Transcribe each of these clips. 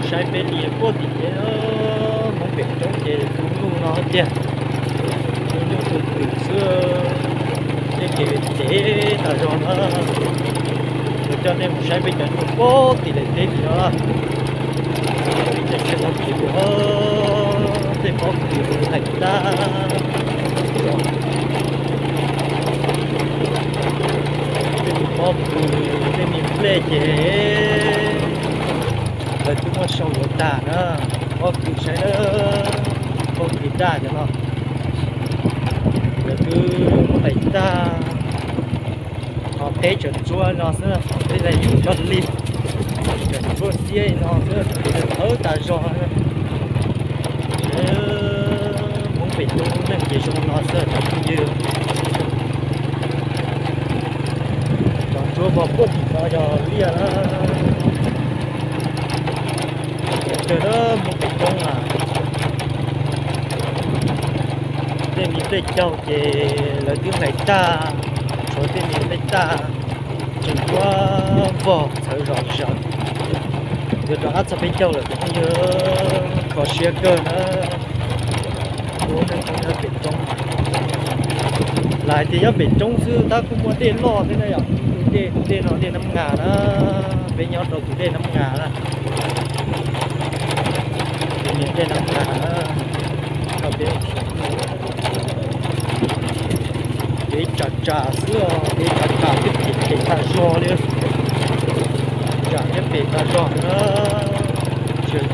Saib peb li puag tim kev, Hmoob pem roob ces tu nyuj no tiag, tu nyuj tu twm xwb, tej kev cev tas zog na. Kuv coj nej mus saib peb cov nyuj puag tim daim teb tim no, peb cov nyuj puag tim, tej pob kws hlais tag, tej pob kws, tej me nplej ces lawv twb muab sau yuav tag na. Pob kws saib, pob kws daj cov no, lawv twb muab hlais tag. Ho teb tseem ntsuab no xwb, tej daim yus cog li tseem ntsuab xiab no xwb, thawb tas zog. Hmoob pem roob neeg ces zoo no xwb cov phooj ywg. Cov ntsuab vog puag tim no yog liaj na. Kawg na Hmoob pem roob na. Tej me nplej caug ces lawv twb hlais tag, tshuav tej me nplej tag tseem ntsuab vog txhawv zom zaws. Yuav rov qab txog peb caug lawm cov phooj ywg, kho siab kawg na. Ua neej nyob pem roob, lam hais tias nyob pem roob xwb tab kuj muaj dej loj thiab na yom. Tus dej, tus dej no dej Nab Ngas na, peb nyob rau tus dej Nab Ngas na. Tus niam dej Nab Ngas na, peb, peb tsam tsam xwb os, peb tsam tsam twb pem pem tas zog li, tsam thiab pem tas zog na. Tsis,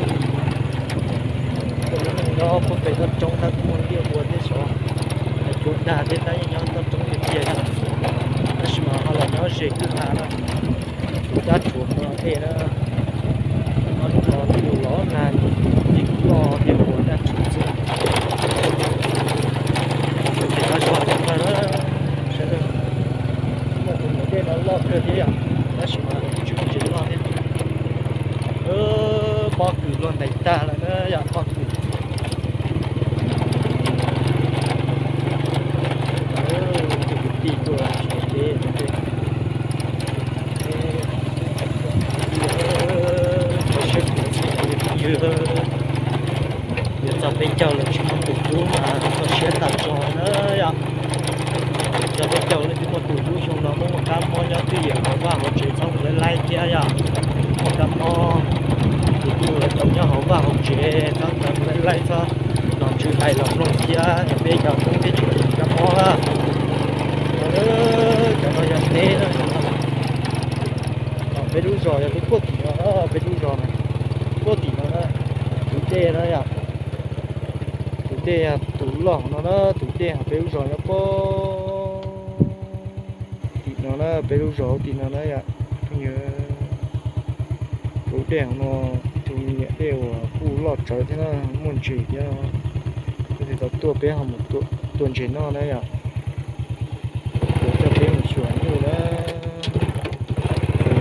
tus neeg nyob puag pem toj roob tab kuj muaj liaj ua thiab xyov, hais cua dag thiab tab yeej nyob toj roob tiag tiag, tab sis mas ho los nyob ze kwj ha na. Tus dab tshuav no dej na, nyob rau lub lub los nag, dej kuj loj thiab ua dab tshuav xwb. Tus niam dej no loj kawg thiab, tab sis mas tsis muaj tsev noj thiab. Pob kws luag ntais tag lawm na yom, pob kws. Tus kwv tij tuaj tsis tau peb, yuav txog peb caug lawm tsis muaj tus hlub mas kho siab tas zog na yom. Txog peb caug lawm twb muaj tus hlub, xyoo no muaj qab mob nyob twj ywm hauv vaj hauv tsev txhob mus laij laij thiab yom. Muaj qab mob, tus hlub lawv tau nyob hauv vaj hauv tsev txhob mus laij laij, txhob los ntsws hais los mloog thiab, peb cov Hmoob thiaj tsis muaj qab mob na. Cov no yog teb na, peb lub zos yog lub puag tim no, peb lub zos na, puag tim no na, tus dej na yom. Tus dej, tus loj no na, tus dej hauv peb lub zos nyob puag tim no na, peb lub zos hauv tim no na yom. Phooj ywg, tus dej hauv no, tus me nyuam dej uas kuj loj tsawv thiab na, muaj ntses thiab. Peb tsis tau tuaj, peb ho mus tua ntses noj na yom. Kuv coj peb mus xyuas nyuj na, xyuas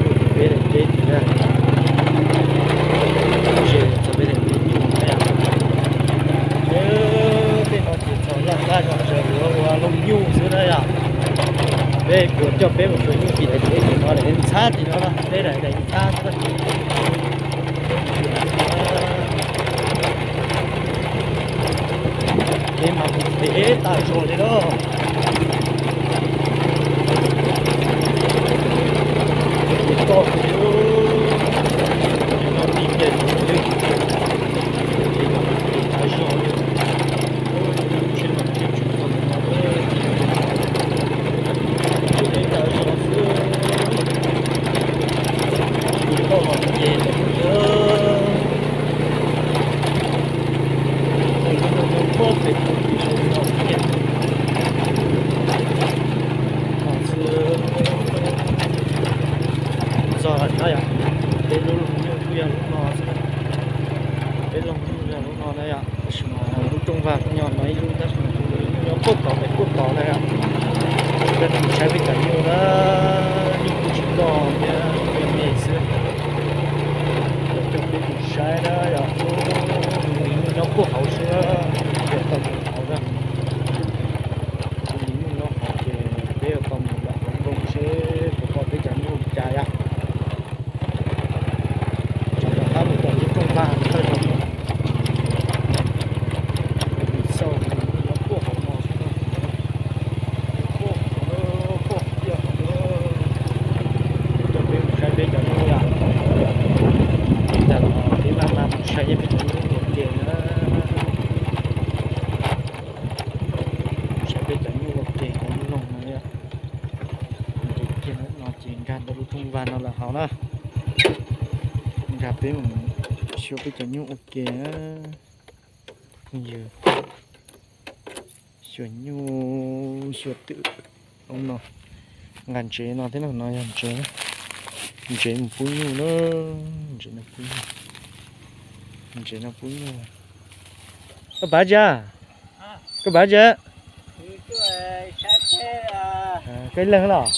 nyuj tim peb daim teb tim na, ze txog peb daim teb nyuj na yom. Tej no ces txog laj laj zog tsaws ua loog nyuj xwb na yom. Peb kuv coj peb mus xyuas nyuj tim daim teb tim no, daim ntxhab tim no, peb daim daim ntxhab xwb. Peb mas mus pem tas zog li na. Tus toj tus li, no li ces tus li, tas zog li. Tsis tau mus no, tus li tas zog xwb. Tus toj los ces lawm thiab. Tus li no nyob puag pem tus li no thiab. No xwb. Txog lawm no yom, peb lub loog nyuj kuj yog lub no xwb. Peb loog nyuj yog lub no na yom, tab sis mas lub rooj vag kuj nyob no ib lub, tab sis mas tus nyuj nyob puag tod pem puag tod na yom. Coj nej mus saib peb cov nyuj na, nyuj kuj tsis loj thiab, me me xwb. Coj peb mus saib na yom, tus nyuj nyob puag hauv xwb, peb tau mus hauv na. Tus nyuj nyob hauv ces peb yuav tau mus nram hauv nroog seb puas pom peb cov nyuj li cas yom. Tsam rov qab mus tom lub rooj vag Peb mus xyuas peb cov nyuj ua ke na. Yog xyuas nyuj xyuas twm no, nqa ntsev no thiab no, no yog ntsev, ntsev mus pub nyuj na, ntsev no pub nyuj, ntsev no pub nyuj. Koj pav tsi? Koj pav tsi? Koj ib leeg los?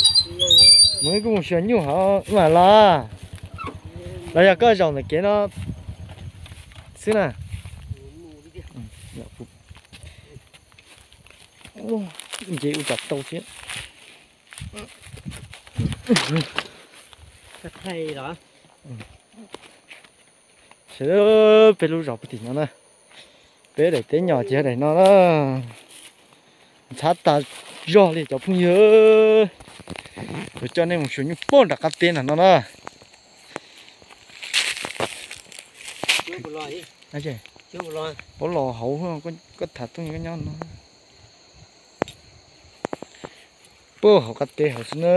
Mus ib kuj mus xyuas nyuj hov mam los. Los yog koj zaum ntawm kev no xwb na. Nce ub tom tau thiab. Sawv daws, peb lub zos puag tim no na, peb daim teb nyom ces daim no na. Ntxhab tas zog li cov phooj ywg. Kuv coj nej mus xyuas nyuj pog nram qab teb nram no na. Puab los hauv, koj tham tuaj nyob no. Puag hauv qab teb hauv xwb na.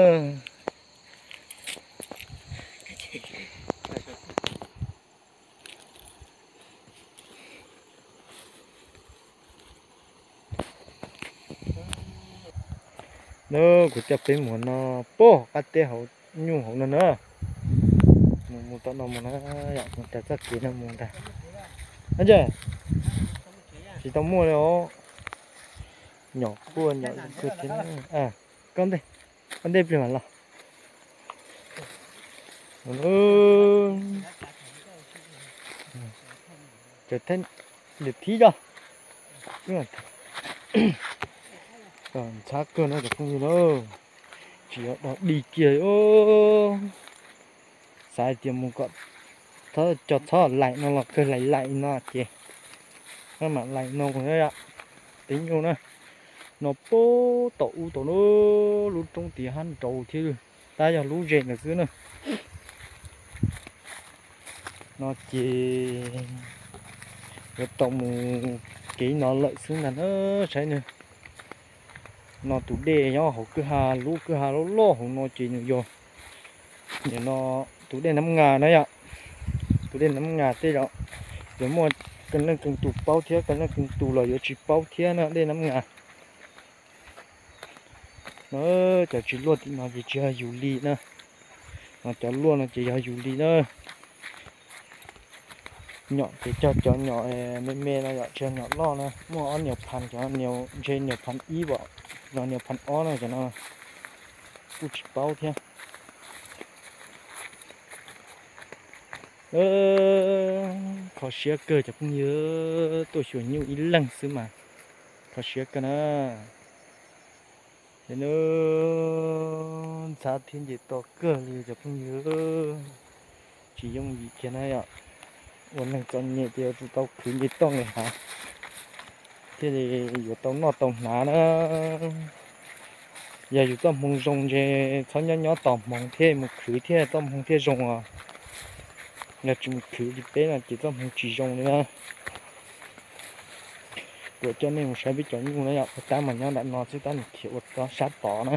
Nub, kuv coj peb mus no, puag qab teb hauv nyuj hauv no na. Mus mus tom no mus na, yom, mus tas txoj kev no mus ntag. Tsis tau muaj li os. Nyom quaj nyom kawg thiab. Koj ntej, koj ntej pliag mam los. Cov thib, lwm thib zog. Ntxhab kawg no cov phooj ywg na, tsis yog dog dig kiag. Xav hais tias mus kom txhob, cov txhob laim no los kawg laim laim no ces maj mam laim no yom. Teb nyuj na, no puag tom ub tom lub roob tid hab nraud thiab, tab yog lub ze ntawd xwb na. No ces yuav tau mus kev no lawm xwb ntag na, saib na. No tus dej nyob hauv kwj ha, lub kwj ha loj loj hauv no ces nws yog, nim no tus dej Nab Nga na yom. Tus dej Nab Nga tej zaum yuav muaj kee leej kee tus paub thiab, kee leej kee tus los yuav tsis paub thiab na, dej Nab Nga. No cov tsis luaj tim no ces tsis yog yus li na, no cov luaj no ces yog yus li na. Nyom ces cog cov nyom me me no yom, tsis yog nyom loj na, muaj ob niam phas, cov ntshe niam phas ib, cov niam phas ob no, cov no kuj tsis paub thiab. Kho siab kawg cov phooj ywg, tuaj xyuas nyuj ib leeg xwb mas kho siab kawg na. Ces nws ntxhab thiab nce toj kawg li cov phooj ywg, tsis yooj yim kiag na yom. Ua neeg txom nyem ces yuav tsum tau khwv nce toj nqis hav thiaj li yuav tau noj tau hnav na. Yog yus txoj hmoo zoo ntshe txhob nyob nyob tos hmoov thiaj mus khwv thiaj txoj hmoo thiaj zoo os. Yog tsis mus khwv li peb no ces txoj hmoo tsis zoo li na. Kuv coj nej mus saib peb cov nyuj na yom, tab mas nyob nram no xwb tab nws khiav ua sab tod na.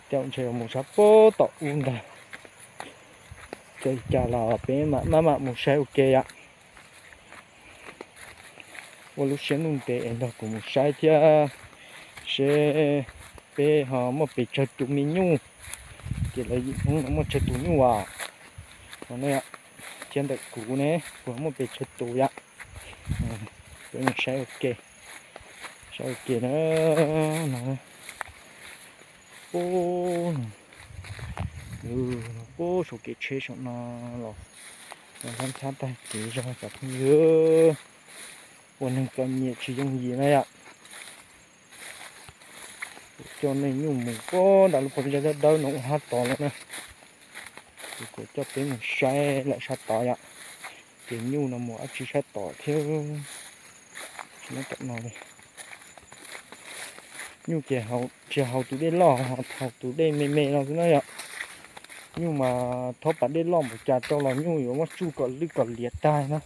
Tej zaum ntshe yuav mus sab puag tom ub ntag. Ua li cas los peb mam maj mam mus saib ua ke yom. Ua lub siab ntuj ntev es nrog kuv mus saib thiab seb peb ho muaj pes tsawg tus me nyuj, ces lawv yim Hmoob no muaj tsawg tus nyuj as. Thiab ntawm kuv ne, kuv muaj pes tsawg tus yom. Peb mus saib ua ke, saib ua ke na. Puag saum kev tsheb saum no los, los ntxhab ntxhab tag kev zog cov phooj ywg. Ua neeg txom nyem tsis yooj yim na yom. Kuv coj nej nyuj mus puag nram lub pas zeb dawb dawb no ua sab tod lawm na. Ces kuv coj peb mus saib lawm sab tod yom. Ces nyuj no mus dab tsi sab tod thiab, tsis nyob tom no li. Nyuj ces tsis haus tus dej loj, haus tus dej me me no xwb na yom. Nyuj mas thaub pas dej loj npaum cas rau los nyuj yuav muab tsuj kom lwj kom liav tag na.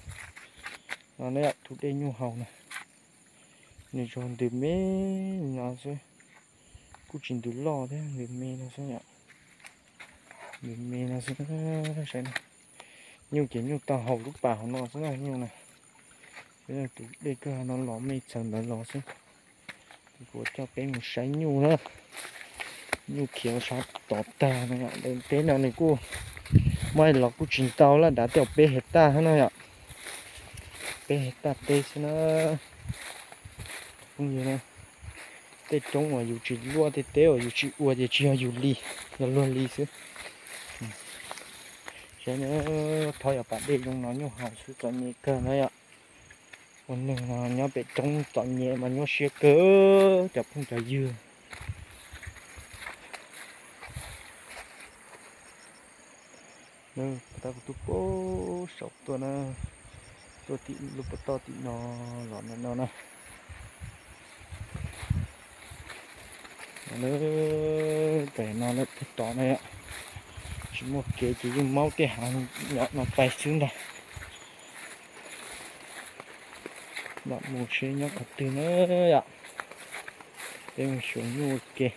No na yom, tus dej nyuj haus na, nws tsuas ntws me no xwb, kuj tsis ntws loj thiab, ntws me no xwb yom. Ntws me no xwb, saib na. Nyuj ces nyuj tau haus lub pas hauv no xwb na nyuj na. Peb tus dej kawg no los me txawv ntawd los xwb. Ces kuv coj peb mus saib nyuj na. Nyuj khiav sab tod tag no yom. Teb no nws kuj muaj los kuj tsis ntau lawm, dav tej peb hais tag xwb na yom. Peb hais tag teb xwb na. Phooj ywg na, tej roob uas yus tsis luaj, tej teb uas yus tsis ua ces tsis yog yus li, yog luag li xwb. Saib na, thov yog pas dej zoo no nyuj haus xwb txom nyem kawg na yom. Ua neeg nyob pem roob txom nyem mas nyuaj siab kawg cov phooj cov ywg. Tab kuv tuaj pem saum tuaj na, tuaj tim lub pob toj tim no los no na. Pem no lawm pem tod na yom. Tsis muaj kev ces yeej maub tej hav nyom no pais xwb ntag. Mam mus seb nyob qhov twg na yom. Peb mus xyuas nyuj ua ke.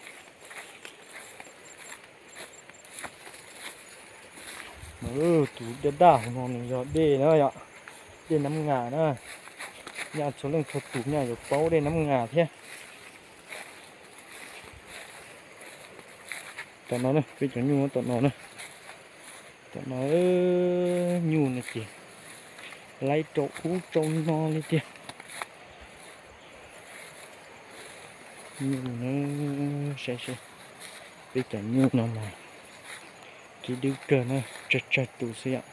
Tus daj daj hauv no nws yog dej na yom, dej Nab Ngas na. Nyaj txhua leej txhua tus nyaj yuav paub dej Nab Ngas thiab. Tom no na, peb cov nyuj tom no na. Tom no nyuj no ces laib rau ub rau no li tiag. Nyuj na, saib seb, peb cov nyuj no mas kev dwb kawg na, tsawg tsawg tus xwb yom.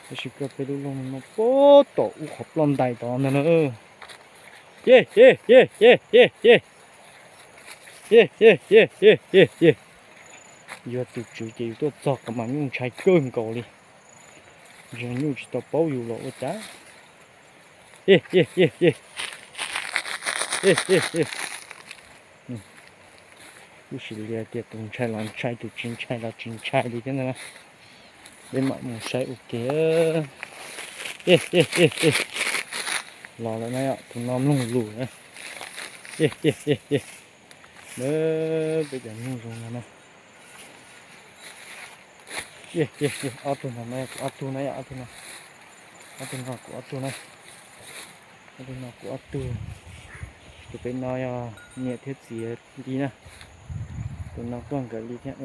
Tab sis koj peb lub looj no puag tom ub qhov ploj ntais tod ntag na. Ye ye ye ye ye ye. Ye ye ye ye ye ye. Yog tus tswv ces yus tuaj txog qhov mas nyuj ntshai kawg nkaus li. Yog nyuj tsis tau paub yus los ua cas. Ye ye ye ye. Ye ye ye. Kuj sim li tias tus ntshai los ntshai, tus tsis ntshai los tsis ntshai li thiab ntag na. Peb mam mus saib ua ke. Los lawm na yom, tus no mloog lus na. Peb cov nyuj zoo no na. Ob tug no, kuv ob tug na yom, ob tug no. Ob tug no kuv ob tug na. Ob tug no kuv ob tug. Tus pem no yog niam thiab txiv li na. Tus no tuaj nkawd li thiab.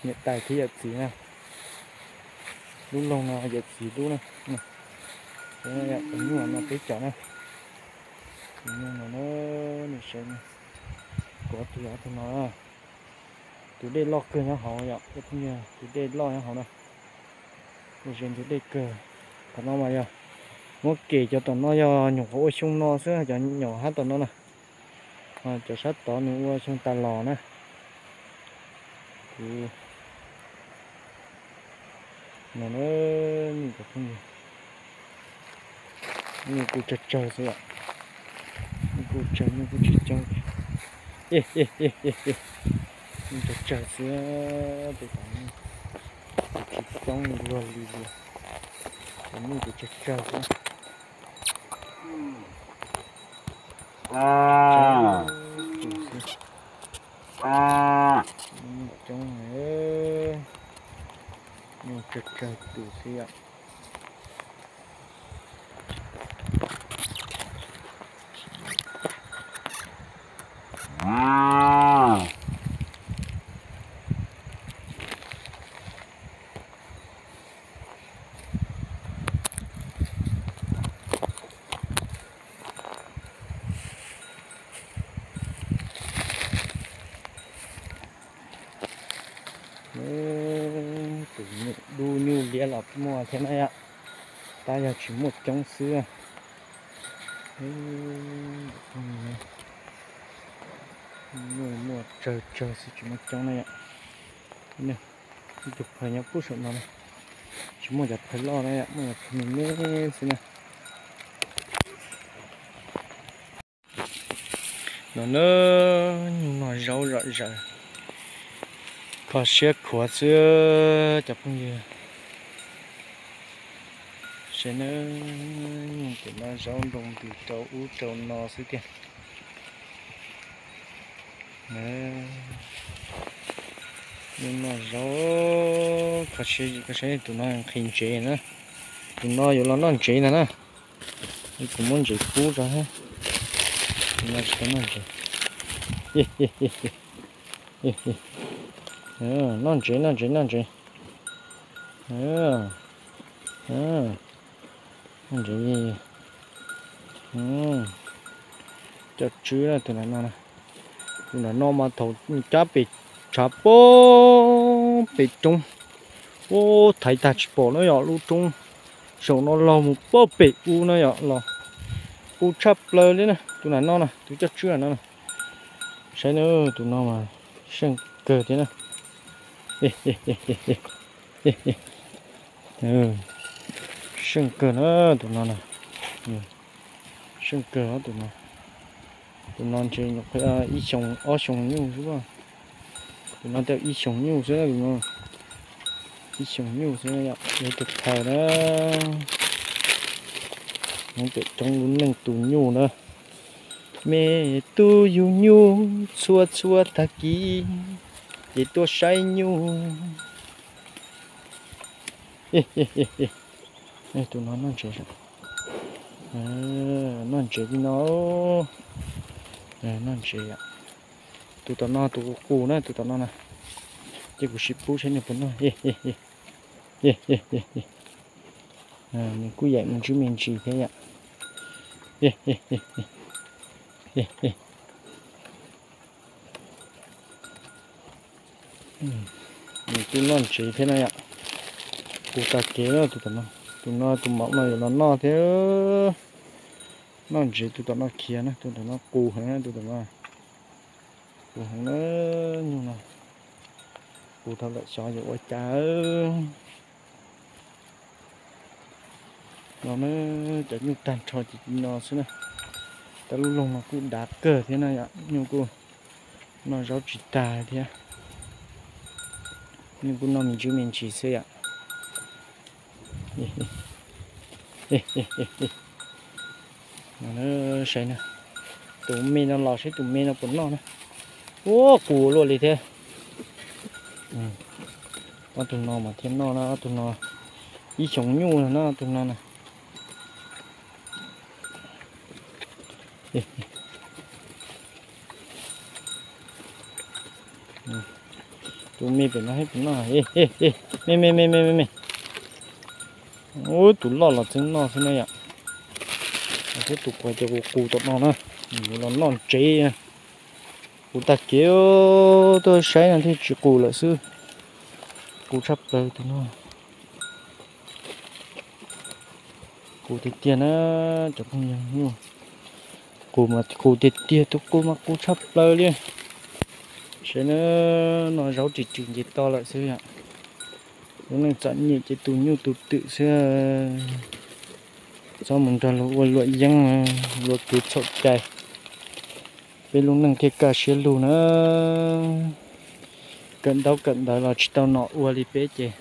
Niam tais thiab yawm txiv na. Lub looj no yawm txiv lub na. Tus nyuj no peb cov na. Tus nyuj no na, nej saib, kuv ob tug, ob tug no. Tus dej loj kawg nyob hauv yom, tus dej loj nyob hauv na. Ua ze ntug dej kawg. Qhov no mas yog muab kem cov tom no yog nyuam qhuav ua xyoo no xwb, cov nyuam hab tom no na. Cov sab tod nws ua xyoo tas los na. Kuv no na, nej cov phooj ywg, nyuj kuj tsawg tsawg xwb yom. Nyuj kuj tsawg, nyuj kuj tsis coob. Nyuj tsawg tsawg xwb, peb cov nyuj tsis coob luag li li. Cov nyuj ces tsawg tsawg xwb. Nyuj coob, nyuj tsawg tsawg tus xwb yom. Tus nyuj dub nyuj liab los muaj thiab na yom, tab yog tsis muaj coob xwb. Nyuj muaj tsawg tsawg xwb tsis muaj coob na yom. Ib tug phawj nyob pub saum no na, tsis muaj cov phawj loj na yom, muaj cov phawj me me xwb na. No na, nyuj noj zaub zom zaws, kho siab khuav xwb cov phooj ywg. Saib na, nyuj ces noj zaub nroo ntws rau ub rau no xwb tiag. Nyuj noj zaub Koj saib tus no nqhis ntsev na. Tus no yuav los noj ntsev ntag na. Kuv muab ntsev pub rau. Tus no tsis tau noj ntsev. Noj ntsev, noj ntsev, noj ntsev. Noj ntsev. Cov tswb tus no, tus no mas thaum cab pem tshav pob pem roob, ub, thaiv tag tsis pom na yom, lub roob saum no los mus pob pem ub na yom, los qus tshaj plaws li na. Tus no na, tus coj tswb no na, saib na, tus no mas seej kawg thiab na. Seej kawg na tus no na. Seej kawg tus no. Tus no ntshe nyuam qhuav ib xyoos ob xyoos nyuj xwb. Tus no tau ib xyoos nyuj xwb, ib xyoos nyuj xwb, ib tug phaw na. Hmoob pem roob lub neej tu nyuj na. Me tu yug nyuj txhua txhua tag kis, ces tuaj saib nyuj. Tus no noj ntsev, noj ntsev li no, noj ntsev. Tus tom no tus qus na, tus tom no na, ces kuv sim pub saib nws puas noj. Nws kuj yaim me ntsis me ntsis thiab yom. Nws kuj noj ntsev thiab na yom. Qus tag kev na tus tom no. Tus no tus maum no yuav los noj thiab. Noj ntsev tus tom no khiav na, tus tom no qus heev na, tus tom no qus heev na. Nyuj no qus tau lawm xyov yuav ua cas. No na, cov nyuj tag nrho ces no xwb na. Tau lub loog no kuj dav kawg thiab na yom, nyuj kuj noj zaub tsis tag thiab. Nyuj kuj noj me ntsis me ntsis xwb yom. Saib na, tus me no los saib tus me no puas noj na. Ua qus luaj li thiab. Ob tug no mas thiaj noj na, ob tug no ib xyoos nyuj no na, ob tug no na. Tus me pem no thiab tus no, me me me me me me. Ub, tus loj los txeeb noj xwb na yom. Thiab tus qus ces qus qus tom no na, los noj ntsev. Qus tag kev, tuaj saib no thiaj tsis qus lawm xwb. Qus tshaj plaws tus no. Qus tiag tiag na, cov phooj ywg, nyuj qus mas qus tiag tiag, tus qus mas qus tshaj plaws li. Saib na, noj zaub ris ris nce toj lawm xwb yom. Lub neej txom nyem ces tu nyuj tu twm xwb. Txhob mus nrog luag ua luam yeeb, luag kev txhaum cai, peb lub neej thiaj kaj siab lug na. Kawm ntaub kawm ntawv los tsis tau nom ua li peb ces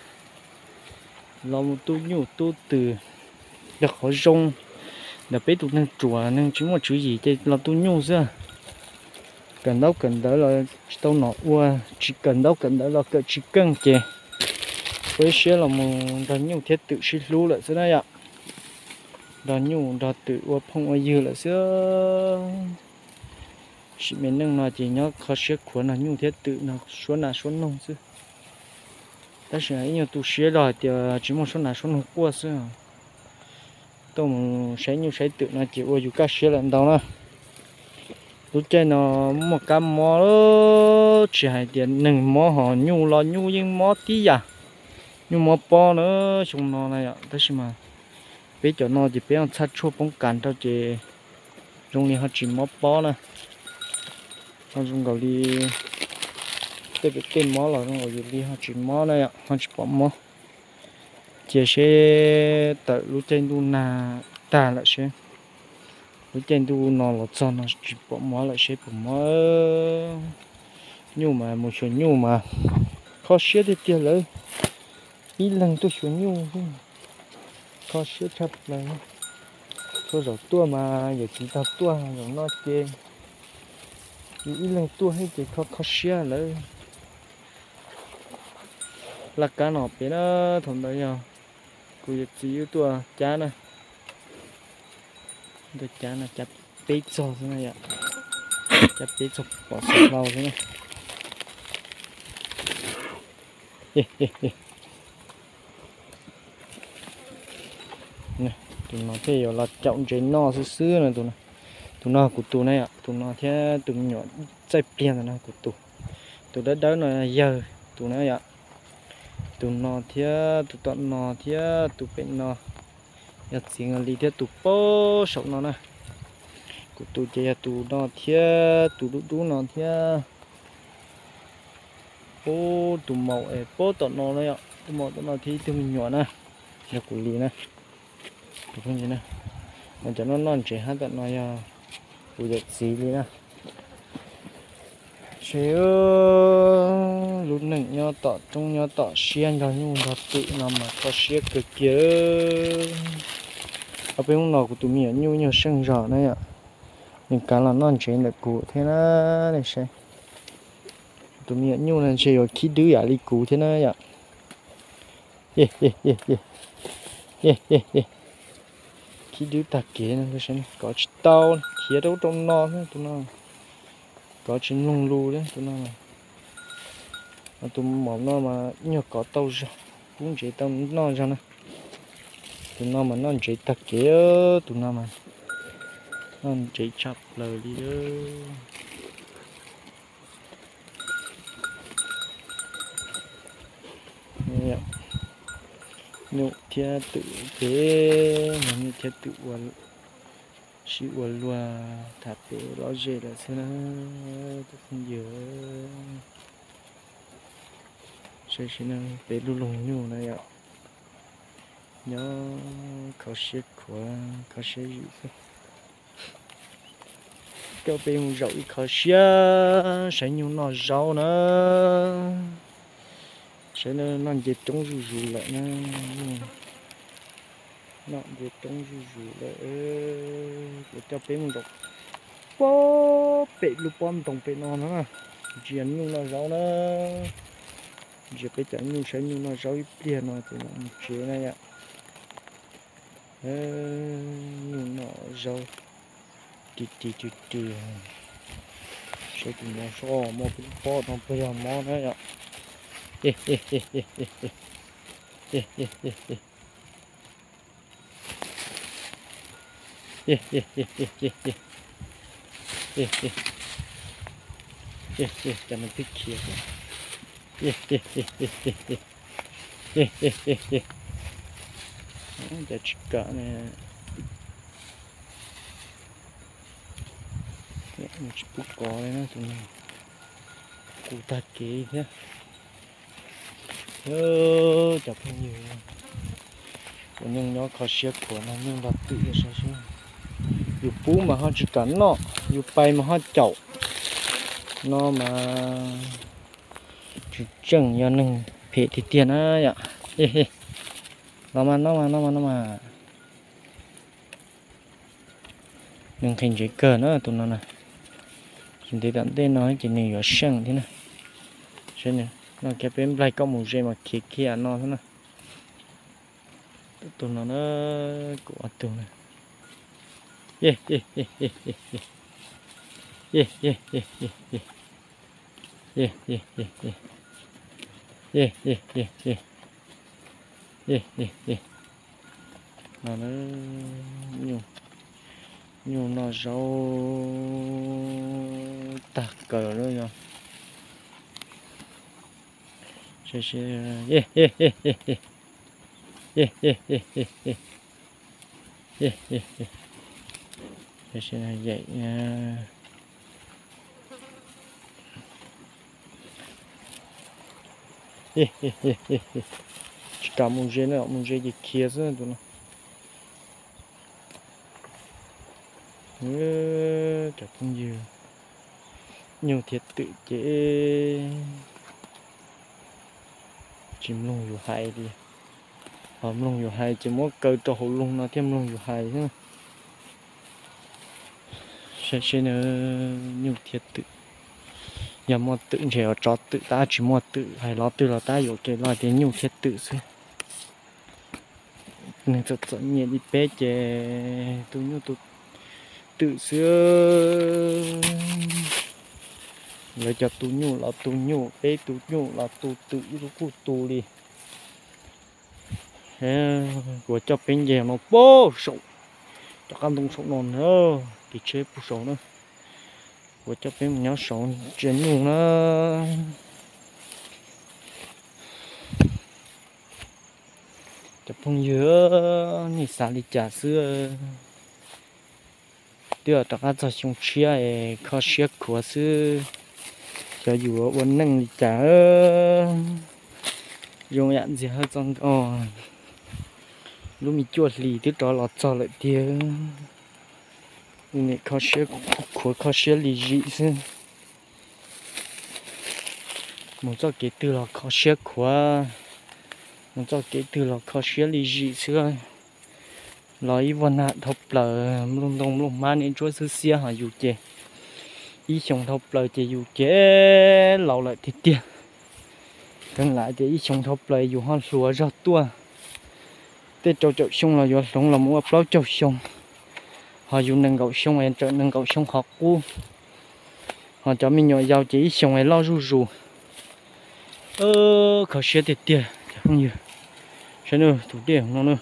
los mus tu nyuj tu twm, yog qhov zoo ntawm peb tus neeg ruam neeg tsis muaj tswv yim ces los tu nyuj xwb. Kawm ntaub kawm ntawv los tsis tau nom ua, tsis kawm ntaub kawm ntawv los kawm tsis keej ces peb siab los mus nrog nyuj thiab twm sib hlub lawm xwb na yom. Nrog nyuj nrog twm ua phooj ua ywg lawm xwb. Sim me neej no ces nyob kho siab khuav nrog nyuj thiab twm no suab nas suab noog xwb. Tab sis ib nyuag tu siab rau hais tias tsis muaj suab nas suab noog quaj xwb. Tuaj mus saib nyuj saib twm no ces ua yus kaj siab lawm ntau na. Lub caij no muaj kab mob, tsis hais tias neeg mob ho nyuj los nyuj yeej mob tib yam. Nyuj mob pob na, xyoo no na yom, tab sis mas peb cov no ces peb txhaj tshuaj poob kas rau ces zoo li ho tsis mob pob na. Ho zoo nkaus li tej pem tej mob los zoo nkaus yus li ho tsis mob na yom, ho tsis pom mob. Cia seb tawm lub caij ntuj nag tag lawm seb, lub caij ntuj no los txog no tsis pom mob lawm seb puas mob. Nyuj mas mus xyuas nyuj mas kho siab tiag tiag lawm. Ib leeg tuaj xyuas nyuj xwb, kho siab tshaj plaws. Txhua zaum tuaj mas yawm txiv tog tuaj zaum no ces yus ib leeg tuaj xwb ces kho kho siab lawm. Laj kab no pem na, thaum ntawd yog kuv yawm txiv wb tuaj cab na. Tuaj cab no cab peb txog xwb na yom. Cab peb txog pom xeem hlau xwb na. Tus no thiaj yuav los caum ntses noj xwb xwb no. Tus no kuv tus na yom, tus no thiab tus me nyuam txaij pliag ntawd no kuv tus. Tus dawb dawb no yawg tus na yom. Tus no thiab tus tom no thiab tus pem no yog txiv Nkas Lis thiab tus pab saum no na. Kuv tus ces yog tus no thiab tus dub dub no thiab. Ub, tus maum es pab tom no na yom, tus maum tom no thiab ib tug me nyuam na, yog kuv li na. Mas cov noj noj ntses hab tom no yog kuv yawm txiv li na. Seb, lub neej nyob tom roob nyob tom siab nrog nyuj nrog twm no mas kho siab kawg kiag. Ob peb hnub no kuv tus me nyuam nyuj nyuag seej zog na yom, nws kav los noj ntsev ntawm kuv thiab na. Nej saib, tus me nyuam nyuj no ntshe yuav khib dwb yam li kuv thiab na yom. Khib dwb tag kev no, kov tsis tau, khiav rau ub rau no thiab tus no. Kov tsis mloog lus thiab tus no. Tus maum no mas nyuag kov tau zog, kub ntsev tau noj zog na. Tus no mas noj ntsev tag kev, tus no mas noj ntsev tshaj plaws li. Nyuj thiab twm pem, nyuj thiab twm ua, sib ua luag tham pem lom zem lawm xwb na. Tus phooj ywg, saib seb na, peb lub loog nyuj na yom, nyob kho siab khuav kho siab zim xwb. Coj peb mus zaum ib qho siab saib nyuj noj zaub na. Saib noj nce roob zuj zus lawm na. Noj nce roob zuj zus lawm. Kuv coj peb mus zaum pob pem lub pob ntoo pem no na, ntsia nyuj noj zaub na. Ntsia peb cov nyuj, saib nyuj noj zaub ib pliag no ces mam mus tsev na yom. Nyuj noj zaub ris ris ris ris. Saib tus no soj, mob peb lub pob no puas yog mob na yom. Cov no twb khiav. Cov tsis kam ne, tsis pub kov li na tus no. Kuv tag kev thiab. Cov phooj ywg, ua neej nyob kho siab khuav no, nyuj nrog twm saib seb. Yus pub mas ho tsis kam noj, yus pais mas ho caum. No mas tseem yog neeg phem tiag tiag na yom. Los mas noj mas, noj mas, noj mas. Nws nqhis ntsev kawg na tus no na. Tsis ntev tom ntej no ces nws yuav seej thiab na. Saib nws noj kiag peb nplaig koj mus ze mas khiav kiag no xwb na. Tus no na, kuv ob tug na. No, nyuj noj zaub tag kawg lawm yog. Tsis kam mus ze na, mus ze ces khiav xwb tus no. Cov phooj ywg, nyuj thiab twm ces tsis mloog yus hais li. Ho mloog yus hais ces muab kaw rau hauv loog no thiaj mloog yus hais xwb. Saib seb na, nyuj thiab twm. Yog muaj twm ntshe yuav tsov twm, tab tsis muaj twm, hais lo twg los tab yuam kev los tias nyuj thiab twm xwb. Nws txom txom nyem li peb ces tu nyuj tu twm xwb. Lawv cov tu nyuj los tu nyuj, peb tu nyuj los tu twm, ib lub kuj tu li. Kuv coj peb nce no puag saum cov qab ntoo saum no na, kev tsheb puag saud na. Kuv coj peb mus nyob saud ntsia nyuj na. Cov phooj ywg, nej xav li cas xwb? Twb rov qab txog xyoo tshiab es kho siab khuav xwb. Xyov yus ua neej li cas. Zoo yam ntxias hawj txog nkauj, lub me cuaj hlis twb rov los txog lawm tiag. Nim kho siab khuav, kho siab lim zim xwb. Mus txoj kev twg los kho siab khuav, mus txoj kev twg los kho siab lim zim xwb. Los ib vuag nag dhau plaws, nplooj ntoo nplooj hmab niaj ntsuab xwb xiab, ho yus ces ib xyoos dhau plaws ces yus ces laus lawm tiag tiag. Kheev lam tias ib xyoos dhau plaws yus ho hluas zog tuaj. Tej rau caum xyoo los yuav hloov los mus ua plaub caug xyoo, ho yus nees nkaum xyoo es tseem nees nkaum xyoo qhov qub, ho cov me nyuam yaus ces ib xyoos es loj zuj zus. Kho siab tiag tiag cov phooj ywg. Saib na, tus dej no na,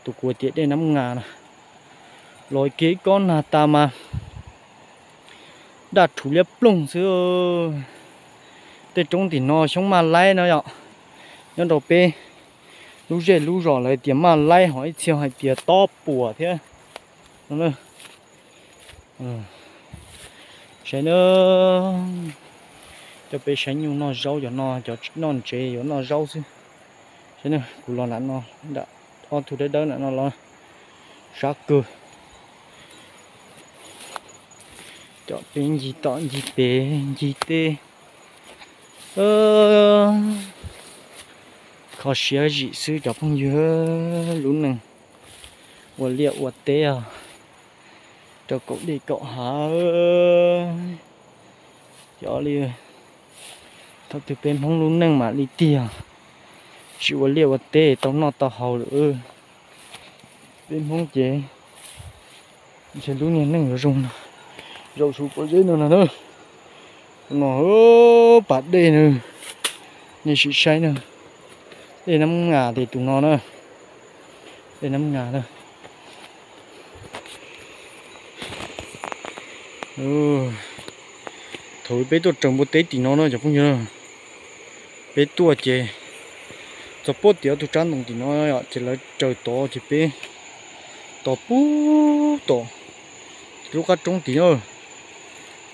tus kuv tias dej Nab Nga na, los kev kob nag tas mas daj rhuv liab ploog xwb. Tej roob tim no xyoob maj laib no yom, nyob rau peb lub zej lub zos lawv tias maj laib, ho ib txhia hais tias tob puas thiab. Saib na, coj peb saib nyuj noj zaub, cov no cov noj ntsev yuav noj zaub xwb. Saib na, kuv los nram no, nram ob tug dawb dawb nram no los sab kawg. Coj peb ncig tom ncig pem ncig teb. Kho siab zim xwb cov phooj ywg, lub neej ua liaj ua teb os, rau kaum dej kaum hav. Cov li thaum twg peb Hmoob lub neej mam li tiag, tsis ua liaj ua teb tau noj tau haus lawm. Peb Hmoob ces ntshe lub niag neej yuav zoo no, zaum saum pob zeb no no na. No pas dej na, nej sim saib na, dej Nab Nga ces tus no na, dej Nab Nga na. Thaum peb tuaj raws npua teb tim no no cov phooj ywg, peb tuaj ces txog puag tim ob tug tsab ntoo tim no ces lawv raws tod ces peb tos puag tom tim lub qab roob tim no,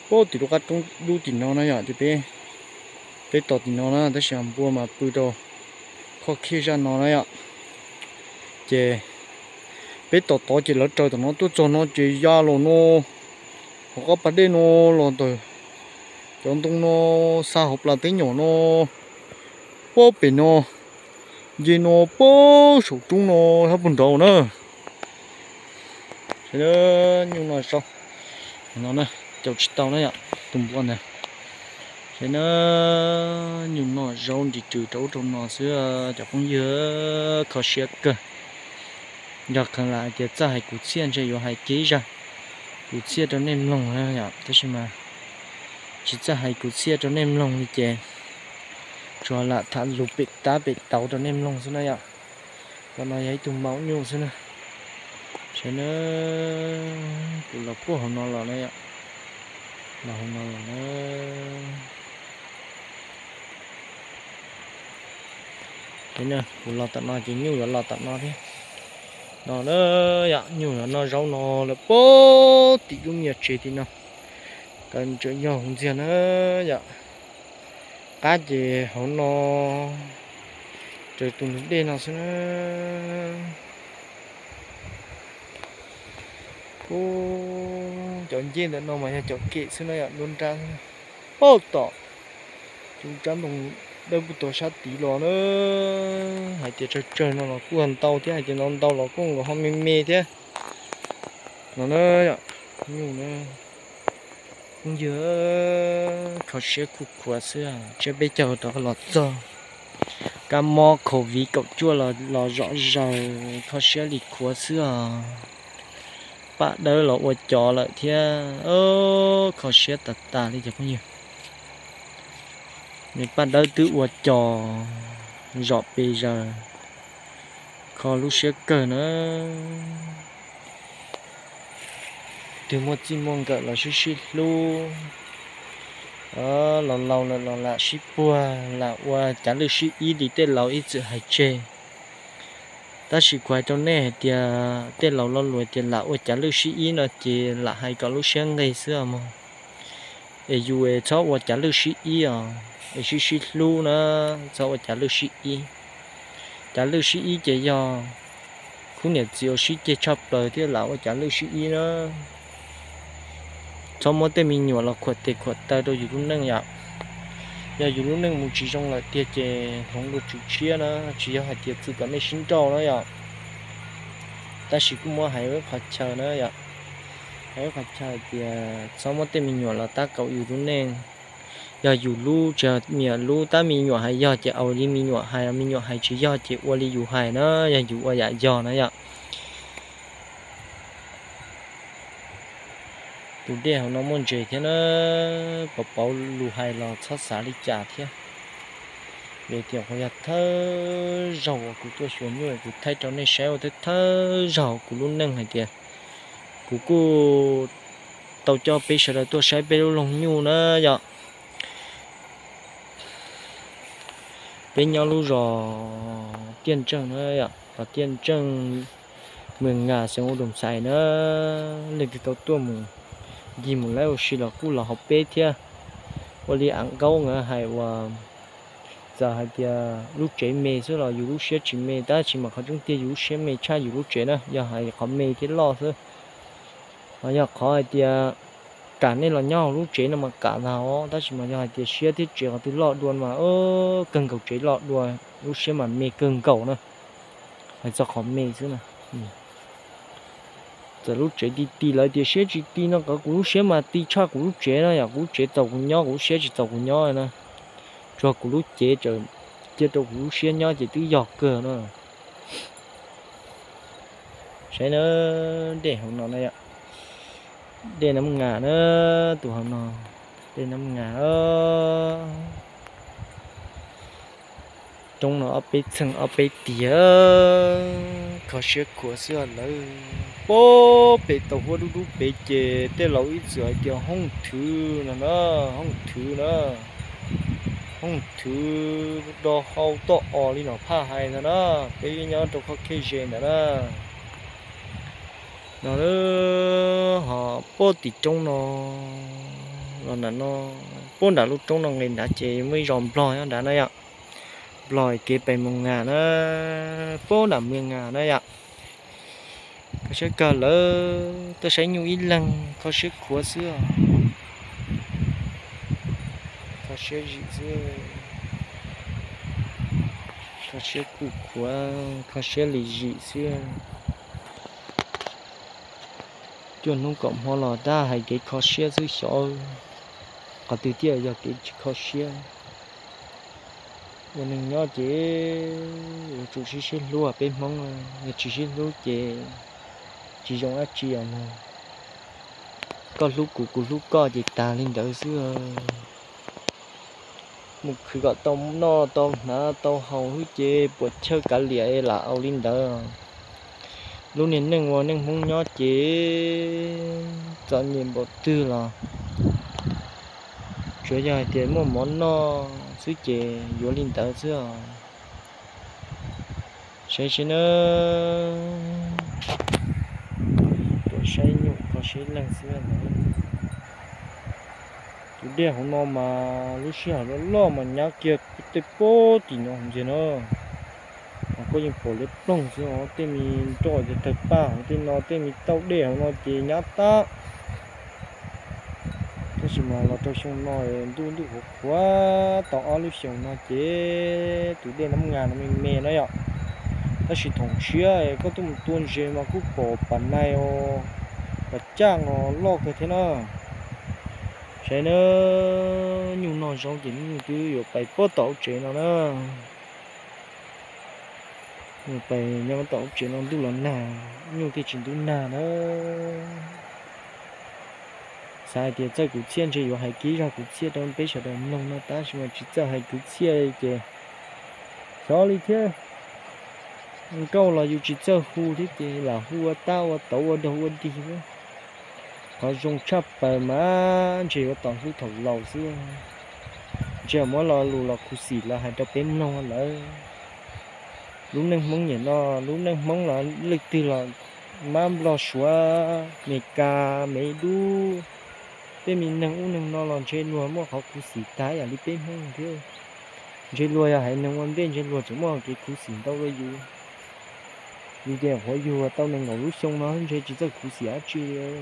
puag tim lub qab roob dub tim no na yom, ces peb, peb tos tim no na, tab sis npua mas pw rau khoj khiaj zaj no na yom. Ces peb tos tod ces lawv raws tom no tuaj txog no ces ya los no, hauv qab pas dej no los ntawm cov ntoo no, xa hauv plas teb nyom no, puag pem no, nce no puag saum roob no sab puag nraud na. Saib na, nyuj noj zaub no na, caum tsis tau na yom, tus npua ntawd. Saib na, nyuj noj zaub nris rws rau ub rau no xwb cov phooj ywg, kho siab kawg. Yog kheev lam hais tias txawj hais kwv txhiaj ntshe yuav hais kev zaj kwv txhiaj rau nej mloog na yom, tab sis mas tsis txawj hais kwv txhiaj rau nej mloog li ces tsuas lam tham lus pem tab pem tauv rau nej mloog xwb na yom. Qhov no yog ib tug maum nyuj xwb na. Saib na, kuv los puag hauv no los na yom, los hauv no los na. Saib na, kuv los tom no ces nyuj yuav los tom no thiab. No na yom, nyuj yuav noj zaub no lawm puag tim lub me nyuam tsev tim no. Kaw tseem yog hauv ntxiag na yom. Qab ces hauv no, raws tus ntug dej no xwb na. Ub, cov ncej ntawm no mas yog cov kem xwb na yom, nruab nrab xwb na. Puag tom tus tsab ntoo dawb puag tom sab tid los na. Hais tias tsawg tsawg no los kuj ntau thiab, hais tias ntau ntau los kuj nkaus ho me me thiab. No na yom, nyuj na. Phooj ywg, kho siab khuj khuav xwb, tsiab peb caug rov qab los txog, kab mob covid kaum cuaj los zom zaws, kho siab li khuav xwb os. Paj dawb los ua cov lawm thiab, kho siab tas tas li cov phooj ywg. Nws paj dawb twb ua cov zom pes zaws, kho lub siab kawg na. Twg muaj txij muaj nkawm los sib sib hlub, los laus lawm los lam sib puag, lam ua cav lwj sib ib li tej laus ib txwm hais tseg. Tab sis kuv hais rau nej hais tias tej laus lo lus tias lam ua cav lwj sib ib no ces lam hais kom lub siab nqig xwb os mog. Es yus es txhob ua cav lwj sib ib os, es sib sib hlub na, txhob ua cav lwj sib ib. Cav lwj sib ib ces yog khub niam txiv uas sib ceg tshaj plaws thiaj lam ua cav lwj sib ib na. Txhob muab tej me nyuam los khuam tes khuam taw rau yus lub neej yom. Yog yus lub neej mus tsis zoo lawm tiag ces hloov dua tswv tshiab na, tsis yog hais tias txwm kom nej sib nrauj na yom. Tab sis kuj muab hais ib qhov chaw na yom, hais ib qhov chaw hais tias txhob muab tej me nyuam los tab kaum yus lub neej. Yog yus lub tsis yog me nyuam lub, tab me nyuam hais yog ces ua li me nyuam hais, me nyuam hais tsis yog ces ua li yus hais na, yog yus ua yam yog na yom. Tus dej hauv no muaj ntses thiab na, pauv pauv lus hais los txhob xav li cas thiab. Vim tias qhov yog thawj zaug uas kuv tuaj xyuas nyuj, kuv thaij rau nej saib ua thawj thawj zaug kuv lub neej hais tias kuv kuj tau coj peb sawv daws tuaj saib peb lub loog nyuj na yom. Peb nyob lub zos Tiaj Ntseej na yom, zos Tiaj Ntseej, mws Nga xeev Ua Dum Xais na. Leej twg tau tuaj mus ncig mus laib ua si los kuj los hauv peb thiab. Ua li av nkaub nkawd hais uas txawm hais tias lub tsev me xwb los yus lub siab tsis me, tab sis mas qhov tseeb tiag yus lub siab me tshaj yus lub tsev na, yog hais qhov me thiab loj xwb. Ho yog qhov hais tias kam nej los nyob hauv lub tsev no mas kam ntag os, tab sis mas yog hais tias siab thiab tsev qhov twg loj dua mas kawg nkaus tsev loj dua, lub siab mas me kawg nkaus na. Hais txog qhov me xwb na. Txawm lub tsev ti ti lawv tias siab tsis ti no, kuv lub siab mas ti tshaj kuv lub tsev no yom, kuv lub tsev txaus kuv nyob, kuv lub siab tsis txaus kuv nyob na. Tsuas kuv lub cev tseem cia rau kuv lub siab nyob ces twb yog kawg na. Saib na, dej hauv no na yom, dej Nab Nga na, tus hauv no, dej Nab Nga. Roob no ob peb txheej ob peb tiag, kho siab khuav xwb lawm. Pab pem tau huab dub dub pem ces tej laus ib txwm hais tias hoob thwv no na, hoob thwv na, hoob thwv do hau toj os li nom phaj hais ntag na, peb nyob rau qhov khej ze ntawd na. No, ho pab tim roob no los nram no, pab nram lub roob no nqis nrad ces muaj ib zos Nplog nyob nrad na yom. Nplog kev pem Moos Nga na, pab nram Moos Nga na yom. Kho siab kawg lawm, tuaj saib nyuj ib leeg kho siab khuav xwb. Kho siab zim xwb, kho siab kuj khuav, kho siab li zim xwb. Cuaj hnub kaum hmo los tab hais kev kho siab xwb xyov qhov twg thiaj yog kev tsis kho siab. Ua neeg nyob ces yuav tsum sib sib hlub, peb Hmoob yog tsis sib hlub ces tsis zoo dab tsi os mog. Koj hlub kuv, kuv hlub koj ces tag li ntawd xwb. Mus khwv kom tau noj tau hnav tau haus xwb ces puas chawj kav liam lam ua li ntawd. Lub niag neej ua neej Hmoob nyob ces txom nyem npaum twg los tsuav yog hais tias muaj mov noj xwb ces yuav li ntawd xwb os. Saib seb na, tuaj saib nyuj kho siab leeg xwb ntag. Tus dej hauv no mas lub sij hawm loj loj mas nyab kiag tej pob tim no hauv ntag na. Mas koj yeej pom liab ploog xwb os, tej me nroj tawg paj hauv tej no, tej me tauj dej hauv no ces nyab tag. Tab sis mas los rau xyoo no ntuj ntuj qhuav qhuav tau ob lub xyoos no ces tus dej Nab Nga no me me na yom. Tab sis thaum tshiab koj tuaj mus tua ntses mas kuj pom pas nais os, pas caj os loj kawg thiab na. Tsev na, nyuj noj zaub ces nyuj twb yuav pais puag tom lub tsev no na. Nyuj pais nyob tom lub tsev no ntuj los nag, nyuj thiaj tsis ntub nag na. Xav hais tias txawj kwv txhiaj ntshe yuav hais kib zaj kwv txhiaj rau peb sawv daws mloog no tab sis mas tsis txawj hais kwv txhiaj li ces xyov li thiab. Nkauj los yus tsis txawj hu thiab ces lam hu ua tab ua tauv ua dog ua dig. Qhov zoo tshaj plaws mas ntshe yuav tos hlub thaum laus xwb. Ntshe muab lo lus los khuv xim los hais rau peb mloog lawm. Lub neej Hmoob niam no, lub neej Hmoob los leej twg los mab nplog suav Meskas Mes Dub, tej me neeg ub neeg no los ntshe luag muaj qhov khuv xim tag yam li peb Hmoob thiab. Ntshe luag yog haiv neeg ua ntej ntshe luag tseem muaj kev khuv xim ntau dua yus. Yus ces qhuav yug tau nees nkaum lub xyoo no ntshe tsis txawj khuv xim dab tsi li.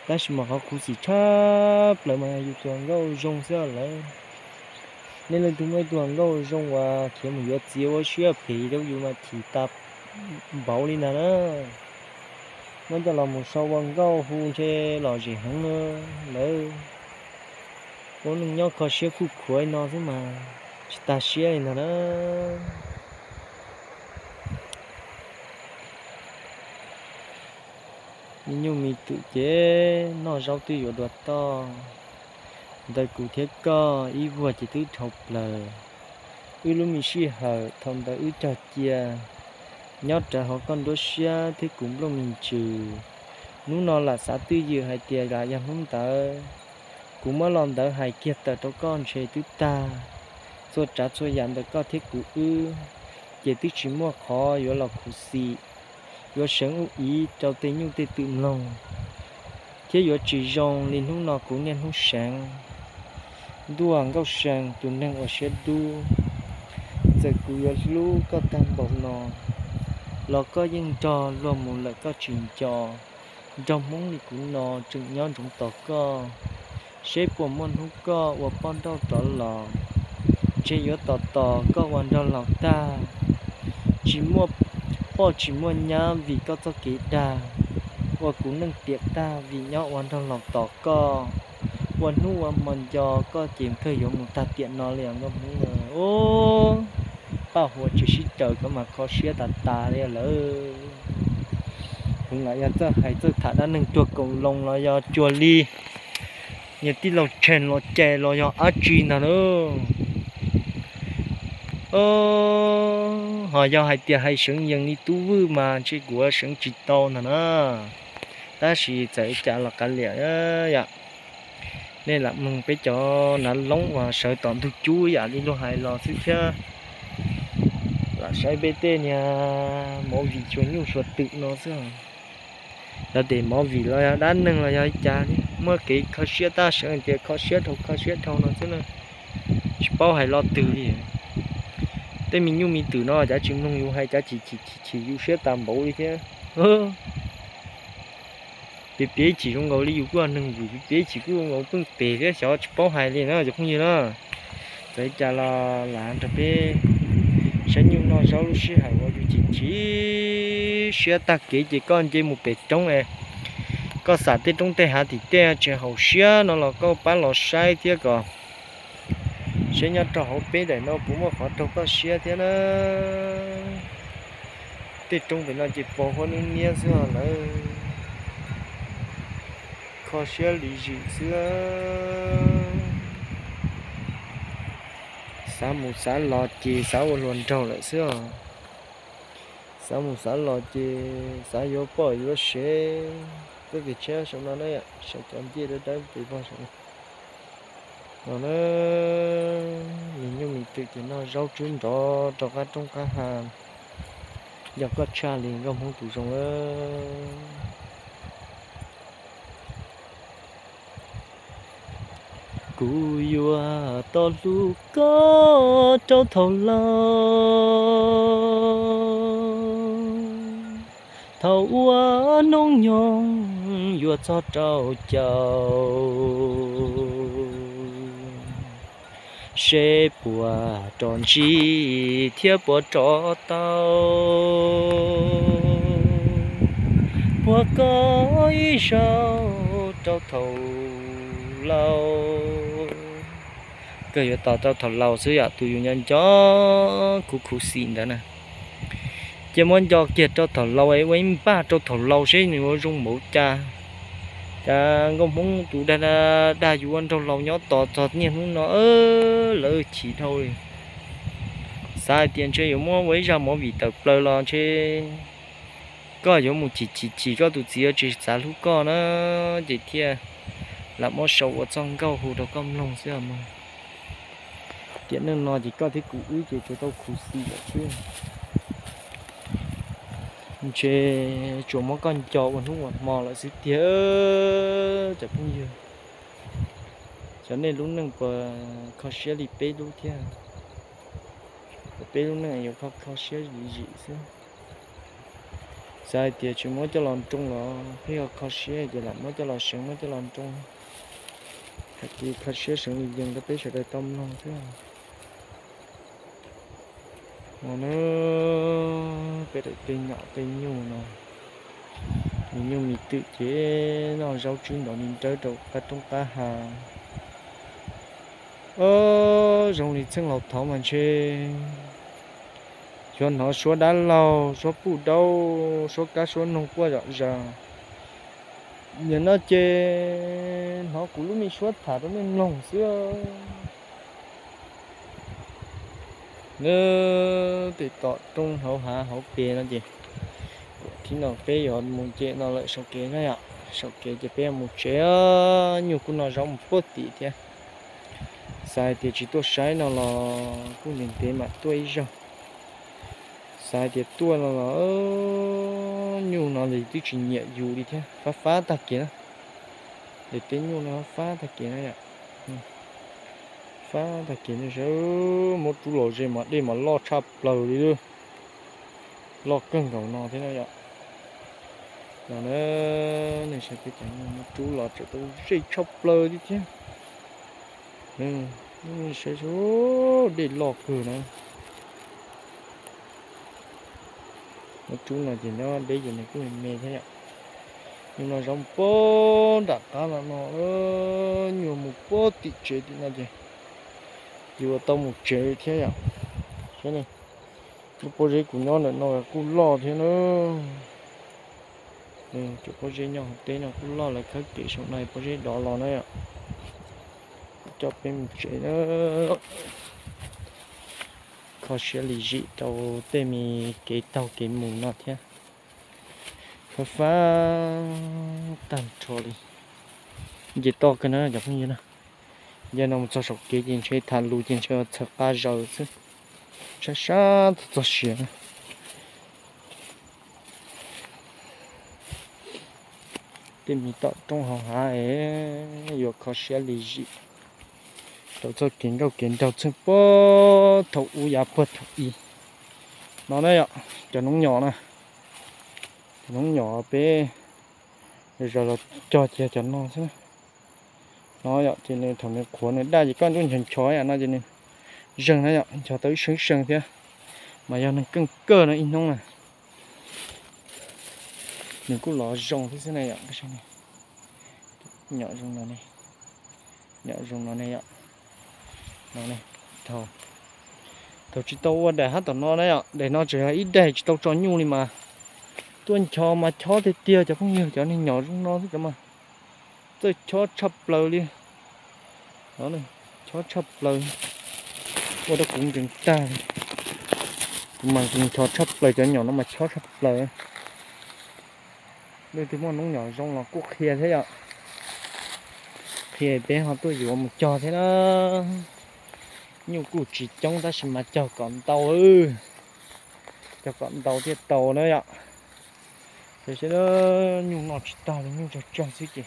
Tab sis mas qhov khuv xim tshaj plaws mas yus tus hluas nkauj zoo xwb lawm. Nej leej twg muaj ib tug hluas nkauj zoo uas khiav mus yuav txiv ua siab phem rau yus mas chim tas npaum li ntag na. Muab coj los mus sau ua nkauj hu ntshe lom zem heev lawm. Ua neej nyob kho siab khuj khuav li no xwb mas tsis tag siab li ntag na. Me nyuj me twm ces noj zaub twb yuav dua toj. Ntawm kuv thiab koj ib vuag ces twb dhau plaws. Wb lub me sij hawm thaum ntawd wb cog cia nyob rawv hauv koj nruab siab thiab kuv nplooj me ntsws. Hnub no lam xav twj ywm hais tias lam yog hnub ntawd kuv muab lo ntawd hais kiag tawm rau koj ntshe twb tag. Txhua tsav txhua yam ntawm koj thiab kuv wb ces twb tsis muaj qhov yuav los khuv xim, yuav seev ub iv rau tej nyuj tej twm mloog, thiab yuav tsis zoo li hnub no kuv niaj hnub seev. Ntuj nkauj see tus neeg uas siab dub, txawm kuv yuav hlub koj tag npaum no los koj yeej nrog luag mus lawm koj tsis nco. Nraug Hmoob li kuv no tseem nyob ntsoov tos koj, seb puas muaj hnub koj ua poj nrauj rov los. Ntshe yuav tos tos koj ua nraug laus tag, tsis muaj poj tsis muaj nyab vim koj txoj kev dag, ua kuv neej tiam tag vim nyob ua nraug laus tos koj. Ua hnub ua hmo nco koj ces kawg yuav mus tag tiam no li os nkauj Hmoob. Paj huam tsis sib raws koj mas kho siab tas tas li lawm. Kuv lam yog txawj hais txawj tham dab neeg cuag koom loo los yog cuag li niag tij laug Tsheej los cais los yog dab tsi ntag na. Ho yog hais tias hais seev yees li Tub Vwj mas ntshe kuv seev tsis tau ntag na. Tab sis txawm li cas los kav liam yom. Nej lam mloog peb cov nav loob uas sawv tom ntug cub yam li luag hais los xwb thiab. Lam saib peb tej niag movie xyuas nyuj xyuas twm no xwb. Yog tias movie los yog dab neeg los yog li cas li muaj kev kho siab tab seev tias kho siab dhau kho siab dhau no xwb na. Tsis paub hais lo twg li. Tej me nyuj me twm no cav tsis mloog yus hais cav chim chim chim yus siab tas npaum li thiab. Piav piav ib chim zoo nkaus li yus kuj yog neeg vwm, piav piav ib chim kuj zoo nkaus pheej pem thiab xyov tsis paub hais li na cov phooj ywg na. Txawm li cas los lam nrog peb saib nyuj noj zaub lub sij hawm uas yus chim chim siab tag kev ces koj nce mus pem roob es koj xam tej roob tej hav tim tej tsis haum siab no los koj pab los saib thiab kom saib nyob rau hauv peb daim no puas muaj qhov raug koj siab thiab na. Tej roob pem no ces pos huab niab niab xwb lawm. Kho siab lim zim xwb. Xav mus xav los ces xav ua hluas nraug lawm xwb os. Xav mus xav los ces xav yuav poj yuav sev. Txoj kev tshiab saum no na, saum cov ncej dawb dawb pes vog saum no na. Me nyuj me twm ces noj zaub tswb nrov rau qab roob qab hav. Yog koj tshaj li nkauj Hmoob tus zoo lawm. Kuv yuav tau hlub koj rau thaum laus, thaum ua hnub nyoog yuav txog rau caum, seb puas rov ntsib thiab puas rov tau, puag koj ib zaug rau thaum Laus, kawg yuav tos rau thaum laus xwb yom, tus yus nco nco khuv khuv xim ntawd na. Ces muab nco kiag rau thaum laus es ua ib npaj rau thaum laus seb nws ua zoo npaum cas. Cas nkauj Hmoob tus dag dag yus ua nraug laus nyob tos txog niaj hnub no lawv chim dhau li. Xav hais tias ntshe yuav muab ua ib zaj movie tawm plaws los ntshe koj yuav mus chim chim chim koj tus txiv yuav tsis xav hlub koj na, ces thiaj lam muab sau ua txoj nkauj hu rau koj mloog xwb os mog. Tiam neej no ces koj thiab kuv wb ces tsuas tau khuv xim lawm xwb. Ntshe tsuas muab koj nco ua hnub ua hmo lawm xwb tiag cov phooj ywg. Xyov nej lub neej puas kho siab li peb lub thiab. Peb lub neej yuav kho kho siab zim zim xwb. Xav hais tias tsis muab coj los nroo los pheej yog kho siab ces lam muab coj los seev muab coj los nroo. Hais tias kho siab seev li yees rau peb sawv daws tau mloog thiab. No na, peb daim tej nyom tej nyuj no, me nyuj me twm ces noj zaub tswb ntov li nrawb rau qab roob qab hav. Zoo li txheej laus thaud mas ntshe xyov hnov suab dab laug, suab puj daub, suab kab suab noog quaj zom zaws. Nim no ces hnov kuv lub me suab tham rau nej mloog xwb. Nws tej tom roob hauv hav hauv pes no ces, thib no peb yuav mus nce no lawm saum kev na yom. Saum kev ces peb yuav mus tsev, nyuj kuj noj zaub mus puag tim thiab. Xav hais tias tsis tuaj saib no los kuj ntev ntev mam tuaj ib zaug. Xav hais tias tuaj no los nyuj no li twb tsis nyiam yus li thiab, fab fab tag kev na. Daim teb nyuj no fab fab tag kev na yom. Fab tag kev no seb, muab rub los ze mas dej mas loj tshaj plaws li, loj kawg nkaus no thiab na yom. No na, nej saib peb cov nyuj muab rub los tseem tau ze tshaj plaws li thiab. Saib, dej loj kawg na. Muab rub no ces nyob deb ces nws kuj me me thiab yom. Nyuj no zaub puag nram qab no no, nyuj mus puag tim tsev tim no ces yus tau mus tsev thiab yom. Saib ne, lub pob zeb kuv nyob ntawm no kuj loj thiab na. Cov pob zeb nyob hauv teb no kuj loj, lawv khawb kev saum no pob zeb dov los na yom. Coj peb mus tsev na. Kho siab lim zim rau tej me kev taug kev mus no thiab. Fab fab tag nrho li. Nce toj kawg na cov phooj ywg na. Yog no mus txog saum kev ces ntshe tham lus ces ntshe txhawv qa zaws xwb. Sab sab txog txog siav na. Tej me tom roob hauv hav es yuav kho siab lim zim rau txoj kev nkauj kev nraug txheej puag thaum ub yav puag thaum i no na yom. Cov noob nyom na, cov noob nyom peb zaws los cog cia cov no xwb no yom. Ces nws thaum nws qhuav nws daj ces koj ntuj nchos nchos yam no ces nws zeeg na yom, nchos tau ib seev seev thiab. Mas yog neeg keej kawg no ib hnub na nws kuj los zoo thiab xwb na yom. Nyom zoo no ne, nyom zoo no ne yom. No ne, thaum, thaum tsis tau ua daim hab tom no na yom, daim no tseem yog ib daim tsis tau tso nyuj li mas tuaj nchos mas chob tiag tiag cov phooj ywg, cov neeg nyom zoo no xwb cov mas txawj chob tshaj plaws li. Chob tshaj plaws, ua rau kuv nkees tag li. Kuv mas nkees nchos tshaj plaws, cov nyom no mas chob tshaj plaws. Leej twg muaj noob nyom zoo los kuj qhia thiab yom. Qhia peb ho tuaj yuav mus cog thiab na. Nyuj kuj tsis coob tab sis mas cog kom ntau, cog kom ntau thiaj tau na yom. Tam sim no nyuj noj tsis tag li, nyuj tsawg tsawg xwb ces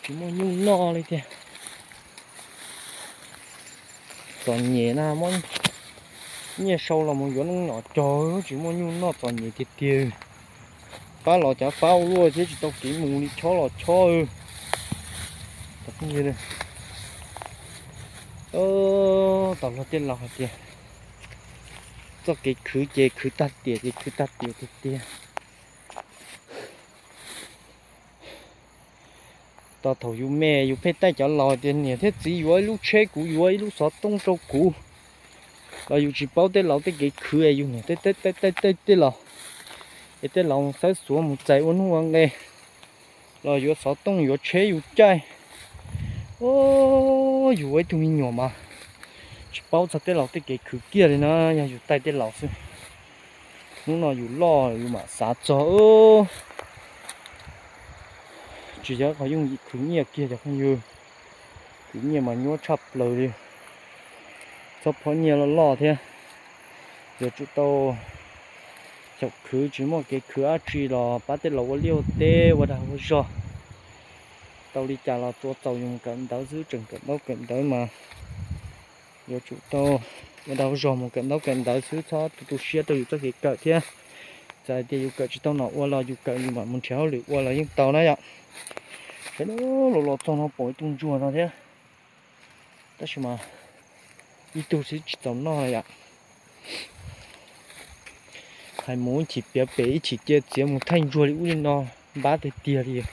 tsis muaj nyuj noj li tiag. Txom nyem na, muab nyiaj sau los mus yuav noob nyom cog tsis muaj nyuj noj, txom nyem tiag tiag. Pab los cav pab ua luaj thiab tsis tau kev mus li, chob los chob. Tam luag tej laus hais tias txoj kev khwv ces khwv tag tiam ces khwv tag tiam tiag tiag. Tos thaum yus me yus pheej taij cov laus tias niam thiab txiv yuav ib lub tsheb, kuv yuav ib lub xov tooj rau kuv, los yus tsis paub tej laus tej kev khwv, yus niam tej tej tej tej laus, es tej laus xawb xuav mus txais ua nuj ua nqe, los yuav xov tooj yuav tsheb yus caij. Yus ua ib tug me nyuam mas tsis paub txog tej laus tej kev khwv kiag li na, yog yus taij tej laus xwb. Hnub no yus loj yus mam xav txog. Tsis yog qhov yooj yim khwv nyiaj kiag cov phooj ywg. Khwv nyiaj mas nyuaj tshaj plaws li. Txhob phob nyiaj loj loj thiab. Yuav tsum tau xyaum khwv, tsis muaj kev khwv dab tsi los pab tej laus ua liaj ua teb ua dag ua zog. Tau li cas los tua txaus yus mus kawm ntawv xwb, tseem kawm ntaub kawm ntawv mas yuav tsum tau ua dag ua zog mus kawm ntaub kawm ntawv xwb, txhob tu tu siab rau yus txoj kev kawm thiab. Txawm hais tias yus kawm tsis tau nom ua los yus kawm yus mam mus nrhiav hauj lwm ua los yeej tau na yom. Saib, los los txog no pom ib tug ntsuag no thiab, tab sis mas ib tug xwb tsis txaus noj yom. Hais mus ib chim piav pem ib chim cia txiav mus thaij ntsuag li ub li no, npab tiag tiag li.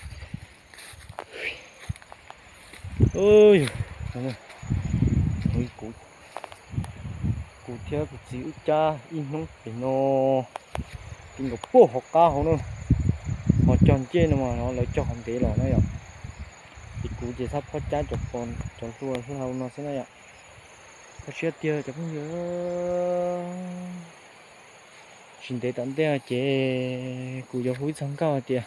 Kuv, kuv thiab kuv txiv wb cab ib hnub pem no, ti nkaus puag hauv qab hauv na, ho cog ncej no mas lawv cog qhov ntev los na yom. Ces kuv ces xab phob cab cov hlua hlau no xwb na yom. Kho siab tiag cov phooj ywg. Tsis ntev tom ntej ces kuv yuav hu ib txog nkauj hais tias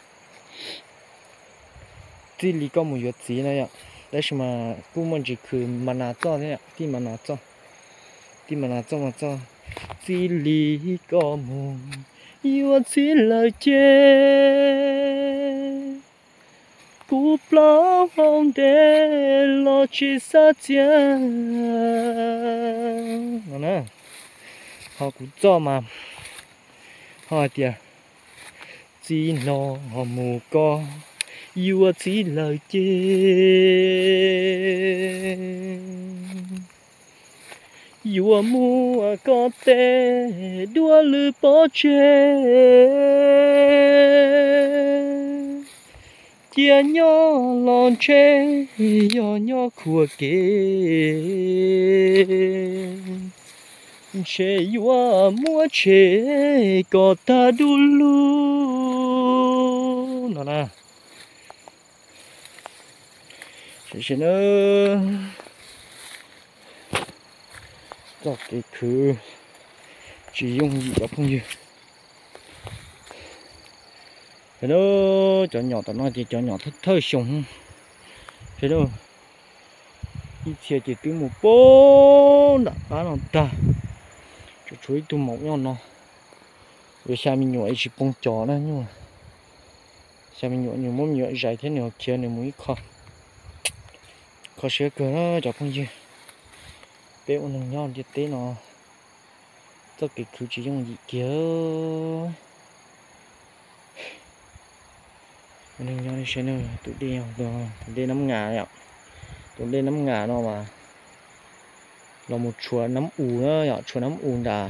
txij li koj mus yuav txiv na yom, tab sis mas kuj muaj ntsis khwv mas nas txoj thiab, tij mas nas txoj, tij mas nas txoj mas txoj. Txij li koj mus yuav txiv lawm ces kuv plaub hau ntev los tsis xav txiav no na. Ho kuv txoj mas ho hais tias txij no mus koj yuav txiv lawm ces yuav muab koj tej duab lwm pov tseg, cia nyob los ntshe yog nyob khua kev, ntshe yuav muab tshem kom tag du lug no na. Saib seb na, txoj kev khwv tsis yooj yim cov phooj ywg. Cov nyom tom no ces cov nyom thawj xyoo. Ib txhia ces twb mus poob nram qab no tag, tsuas tshuav ib tug maum nyob no. Yuav xya me nyuam tsis poob cov na nyuj. Xya me nyuam nws muab me nyuam zais thiab nws ho khiav nws mus ib qho. Kho siab kawg na cov phooj ywg. Peb ua neeg nyob ntiaj teb no txoj kev khwv tsis yooj yim kiag. Ua neeg nyob saib na, tus dej, tus dej Nab Nga yom, tus dej Nab Nga no mas los mus tshuam Nab U na yom, tshuam Nab U nram,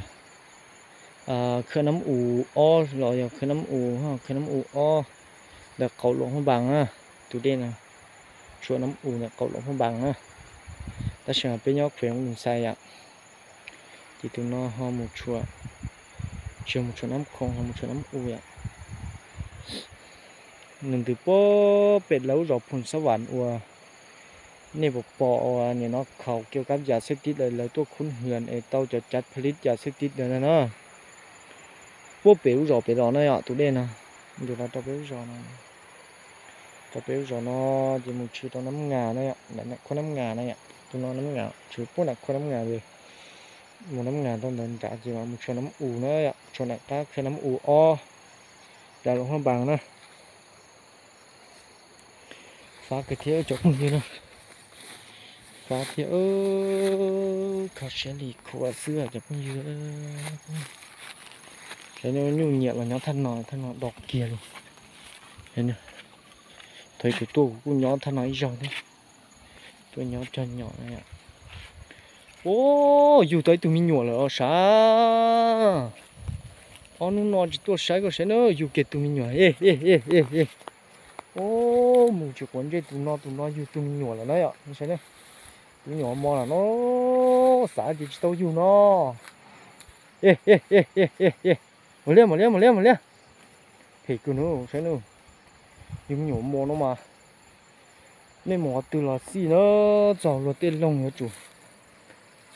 khawb Nab U ob los yog khawb Nab U, khawb Nab U ob ntawm qaum Luam Phaj Npas na. Tus dej no tshuam Nab U ntawm qaum Luam Phaj Npas na. Tab sis mas peb nyob Khuem Mus Xais yom, ces tus no ho mus tshuam, tsis mus tshuam Nab Khoo, ho mus tshuam Nab U yom. Nws ntws puag pem lawv lub zos Phoos Xab Vas uas nej puas pom uas nim no khaus kiag kab yas xwb tib lawm, lawv tuaj khub hwm es tau cov cav pha lib yas xwb tib lawm na. Puag pem lub zos pem los na yom, tus dej no ntws los rau peb lub zos no, rau peb lub zos no ces mus tshwm rau Nab Nga na yom, nram khawb Nab Nga na yom, tus no Nab Nga tshwm puag nram khawb Nab Nga ces mus Nab Nga tau ntawd nrad ces mam mus tshuam Nab U na yom, tshuam nram qab khawb Nab U ob, nram Luam Phaj Npas na. Fab kawg thiab cov phooj ywg na. Fab thiab, kho siab li khuav xwb cov phooj ywg. Saib nyuj nyiam los nyob thaj no, thaj no do kiag li. Thaum kuv tuaj kuv kuj nyob thaj no ib zaug thiab. Tuaj nyob cog nyom. Ua, yug tau ib tug me nyuam lawm os sav. Ob hnub no tsis tuaj saib koj saib na, yug kiag tus me nyuam. Ub, mus tsis quav ntsej tus no, tus no yug tus me nyuam lawm na yom. Saib ne, tus me nyuam mos lawm no, xav tias tsis tau yug no. Mus liab, mus liab, mus liab, mus liab. Phem kawg no, saib no, yug me nyuam mos no mas, nej mus qhov twg los xij na, txog luag tej loog yuav tsum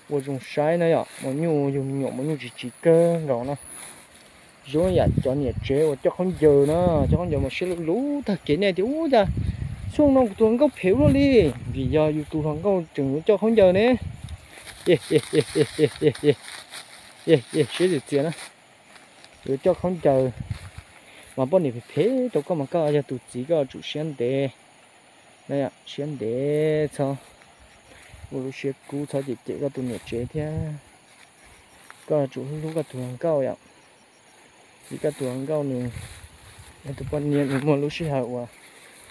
ua zoo saib na yom. Maum nyuj, yug me nyuam maum nyuj tsis tsim kawg nkaus na. Zoo yam cov niam tsev uas coj khaub ncaws na, coj khaub ncaws mas siab luv luv tag kev, nej tias ub cas xyoo no kuv tus hluas nkauj phem ua luaj li, vim yog yus tus hluas nkauj tseem yuav coj khaub ncaws ne. Siab txias txias na, yuav coj khaub ncaws mas poj niam phem phem rau koj mas koj yog tus txiv koj yuav tsum siab ntev na, siab ntev, txhob ua lub siab kub, txhob cem cem koj tus niam tsev thiab. Koj yuav tsum hlub hlub koj tus hluas nkauj yom, vim koj tus hluas nkauj nws, tus poj niam nws muaj lub sij hawm uas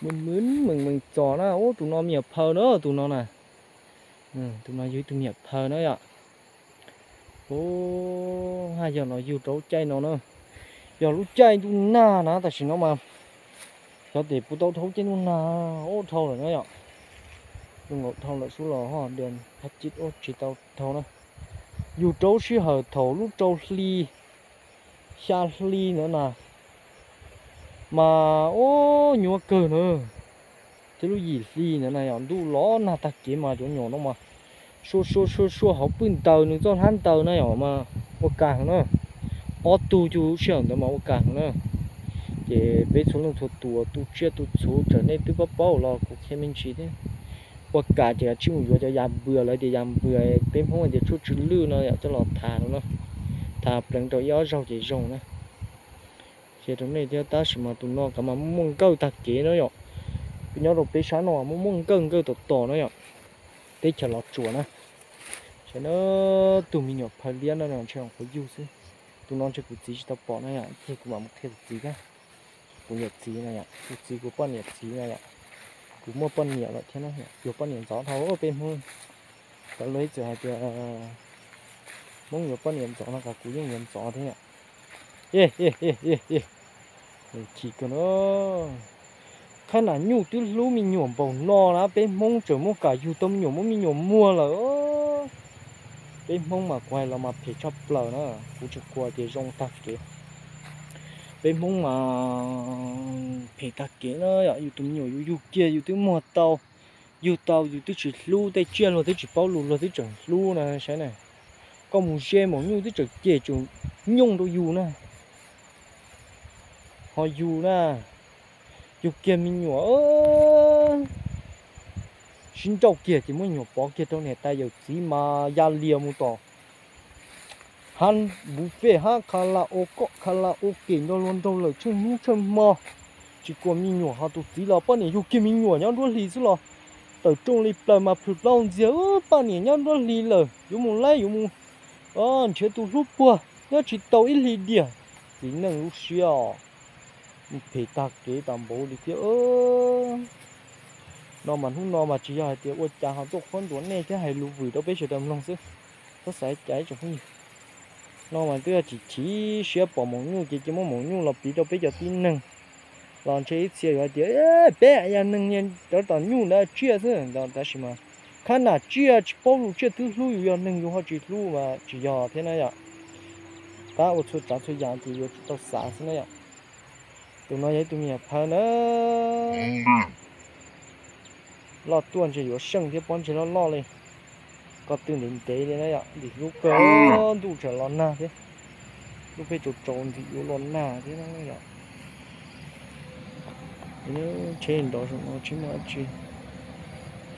meej meej mees mees txog na. Ub, tus no me nyuam phaw na, tus no na, tus no yog ib tug me nyuam phaw na yom. Ub, haj yog los yug rau lub caij no na, yog lub caij ntuj nag na, tam sim no mas xyov tes puas tau dhau caij ntuj nag, ub, dhau lawm na yom. Zoo nkaus dhau lawm xwb los ho dua thaj cib ub tsis tau dhau na. Yug rau lub sij hawm thaum lub rau hli, xya hli ntawd na, mas ub, nyuaj kawg na. Thiab lub yim hli ntawd na yom, ntuj los nag tag kev mas cov me nyuam no mas sua sua sua sua hauv pwj ntaws, nws txoj hlab ntaws na yom mas ua cas heev na. Ob tug cuj lub sij hawm ntawd mas ua cas heev na. Ces peb txhua leej txhua tus tu tsiaj tu txhuv txawm nej twb paub paub los kuv qhia me ntsis thiab. Ua cas ces kav tsij mus yuav cov yas npwas, lawv tias yas npwas peb Hmoob hais tias tshuaj tsw lwj no yom, coj los thav no na, thav pleev rau ib ob zaug ces zoo na. Qhia rau nej thiab, tab sis mas tus no kav mas muaj muaj nkawj tag kev na yom. Nyob rau peb sab no muaj muaj nkawj, nkawj tom tom na yom. Teb chaws Los Tsuas na. Saib na, tus me nyuam phaw liab no ntshe qhuav yug xwb. Tus no ntshe kuv txiv tsis tau pom na yom, ces kuv mam mus qhia kuv txiv thiab. Kuv niam txiv na yom, kuv txiv kuv poj niam txiv na yom. Kuv muaj poj niam lawm thiab na, yuav poj niam ntxov dhau peb Hmoob. Cov lawv ib txwm hais tias Hmoob yuav poj niam ntxov no, kuv yeej yuav ntxov thiab yom. Chim kawg no. Qhab nam nyuj twb hlub me nyuam npaum no na, peb Hmoob tseem muab kam yug tau me nyuam, muab me nyuam muag lawm. Peb Hmoob mas kuv hais los mas phem tshaj plaws na, kuv tseem qhuas tias zoo tag kev. Peb Hmoob mas phem tag kev na yom, yus tus me nyuam yus yug kiag yus twb muag tau, yug tau yus twb tsis hlub, tej tsiaj luag twb tsis paub lus luag twb tseem hlub na, saib na. Koj mus ze maum nyuj twb tseem cem tseem nyooj rau yus na. Ho yus na, yug kiag me nyuam, sib nrauj kiag ces muab me nyuam pov kiag rau niam tais yawm txiv mas ya lias mus tom hab npuv fej hab kha la o koj kha la o kem nrog luag nraug lawm tsheej hnub tsheej hmo. Tsis kuas me nyuam, ho tus txiv los poj niam yug kiag me nyuam nyob nruab hlis xwb los tawm rooj li plaws mas plhws plaub ntxiag, poj niam nyob nruab hlis lawm yuav mus laib yuav mus nrhiav tus hlub puag nyob tsis tau ib hlis diam. Txiv neej lub siab os, phem tag kev tas npaum li thiab. No mas hnub no mas tsis yog hais tias ua cas ho tuaj qhuab ntuas nej thiab hais lus vwm rau peb sawv daws mloog xwb. Txhob xav cas ib tsoom phooj ywg. No mas twb yog chim chim siab pom maum nyuj ces cia muab maum nyuj los piv rau peb cov tib neeg. Los ntshe ib txhia yuav hais tias peb yog neeg niag cov tom nyuj ntawd tsiaj xwb, tab sis mas khab nam tsiaj tsis paub lus tsiaj twb hlub yus, yog neeg yus ho tsis hlub mas tsis yog thiab na yom. Tab ua txhua tsav txhua yam ces yuav tsum tau xav xwb na yom. Tus no yog ib tug me nyuam phaw na. Loj tuaj ntshe yuav seej thiab, pob ntseg loj loj li. Ko tw ntev ntev li na yom, ntim hlub kawg, ntuj tseem los nag thiab. Lub pej tsaus tsaus ntim yuav los nag thiab na yom. Tsheb nrov saum no tsheb muaj dab tsi,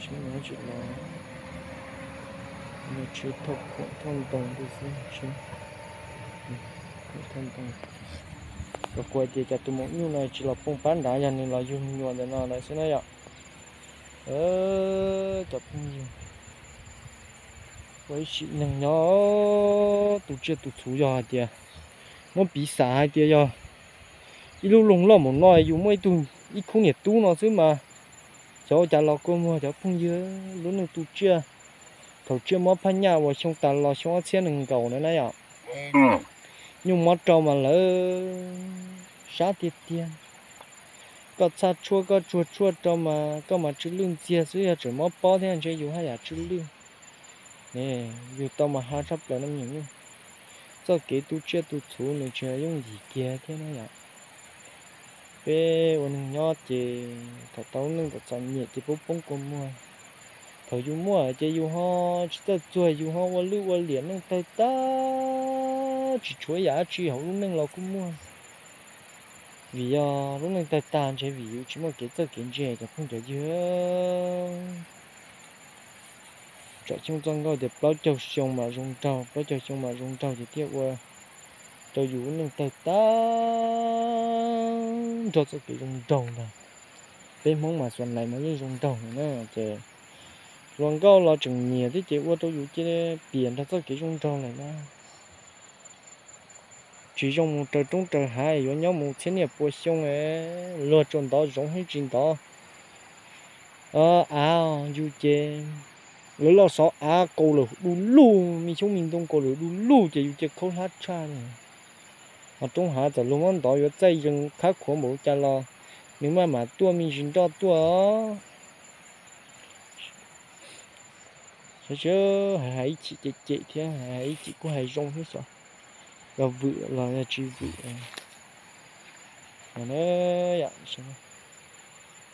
tsheb muaj dab tsi los, tsheb thauj khuam thauj ntoo xwb, thauj ntoo. Cov kuv hais tias cas tus maum nyuj no tsis los poob pab nrad, yog nws los yug me nyuam ntawm no lawm xwb na yom. Cov phooj ywg, ua ib sim neeg nyob tu tsiaj tu txhuv, yog hais tias muab piv xam hais tias yog ib lub loog loj npaum no yus muaj ib tug, ib khub niam tub no xwb mas, xyov ua cas los kua muag cov phooj ywg. Lub neej tu tsiaj, thaum tsiaj mob phaj nyaj uas xyoo tas los xyoo ob txhiab nees nkaum na na yom, nyuj mob rau mas lawv sab tiag tiag. koj txhaj tshuaj koj tsuag tshuaj rau mas koj mas tsw lwj ntxiag xwb, yog tseem mob pob thiab ntshe yus haj yam tsw lwj. Yus tau mas hav tshaj plaws no me nyuam nyuj. Txoj kev tu tsiaj tu txhuv nws tsis yooj yim kiag thiab na yom. Peb ua neeg nyob ces thaum tau lub neej txom txom nyem ces poob poob kua muag. Thaum yus muaj ces yus ho tsis txawj txuag, yus ho ua lwj ua liam neej tawg tag, tsis tshuav yam dab tsi hauv lub neej los kuj muaj. Vim yog lub neej tawg tag ntshe vim yus tsis muaj kev txawj kev ntse cov phooj cov ywg. Tsam xyoo txoj nkauj tias plaub caug xyoo mam zoo nraug, plaub caug xyoo mam zoo nraug ces thiaj ua rau yus lub neej tawg tag nrho txoj kev zoo nraug ntag. Peb Hmoob mas xuas nais mas yeej zoo nraug na, ces hluas nkauj los tseem nyiam thiab ces ua rau yus cia li piam nrog txoj kev zoo nraug lawm na. Tsis zoo mus raws roob raws hav, yuav nyob mus txhiab niaj pua xyoo, luag tsuas ntov zoov thiab tsis ntov av, yus ces lawv loj xov av kaus lawm du lug, me xyoob me ntoo kaus lawm du lug ces yus cia li khaub hlab tshaj li. Ho roob hav txawm luag muab ntov yuav txaij zees khab khuav npaum cas los nws maj mam tuaj me ntsis nroj tuaj. Hais hais ib chim cem cem thiab hais hais ib chim kuj hais zoo thiab xyov yog vwm los yog tsis vwm.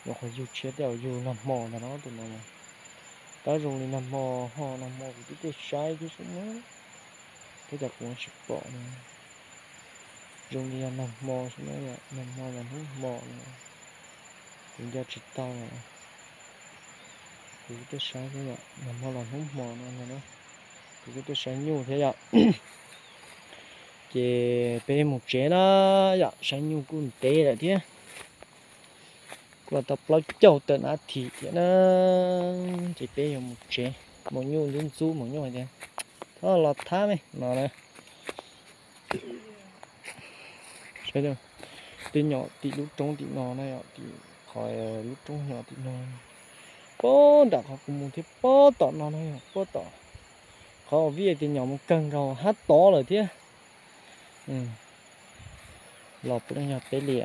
Nyuam qhuav yug tshiab tej zaum yug nag hmo ntag no tus no. Tab zoo li nag hmo ho nag hmo kuv twb tuaj saib thiab sub na, thiab cas kuv tsis pom no. Zoo li yog nag hmo sub na, nag hmo los hnub hmo no, kuv nco tsis tau. Kuv tuaj saib thiab yom, nag hmo los hnub hmo no, kuv kuj tuaj saib nyuj thiab yom. Ces peb mus tsev na yom, saib nyuj kuj ntev lawm thiab. Kuj tau plaub caug tawm na thim thiab na, ces peb yuav mus tsev. Maum nyuj ntxub ntxub, maum nyuj hais tias, thov los thab me no na. Tej nyom tim lub roob tim no na yom, tim qhov lub roob nyom tim no, pob nram qhov kuv mus thiab pob tom no na yom, pob tom qhov vij tias nyom mus kawg nkaus hab tod lawm thiab. Los peb yog peb li.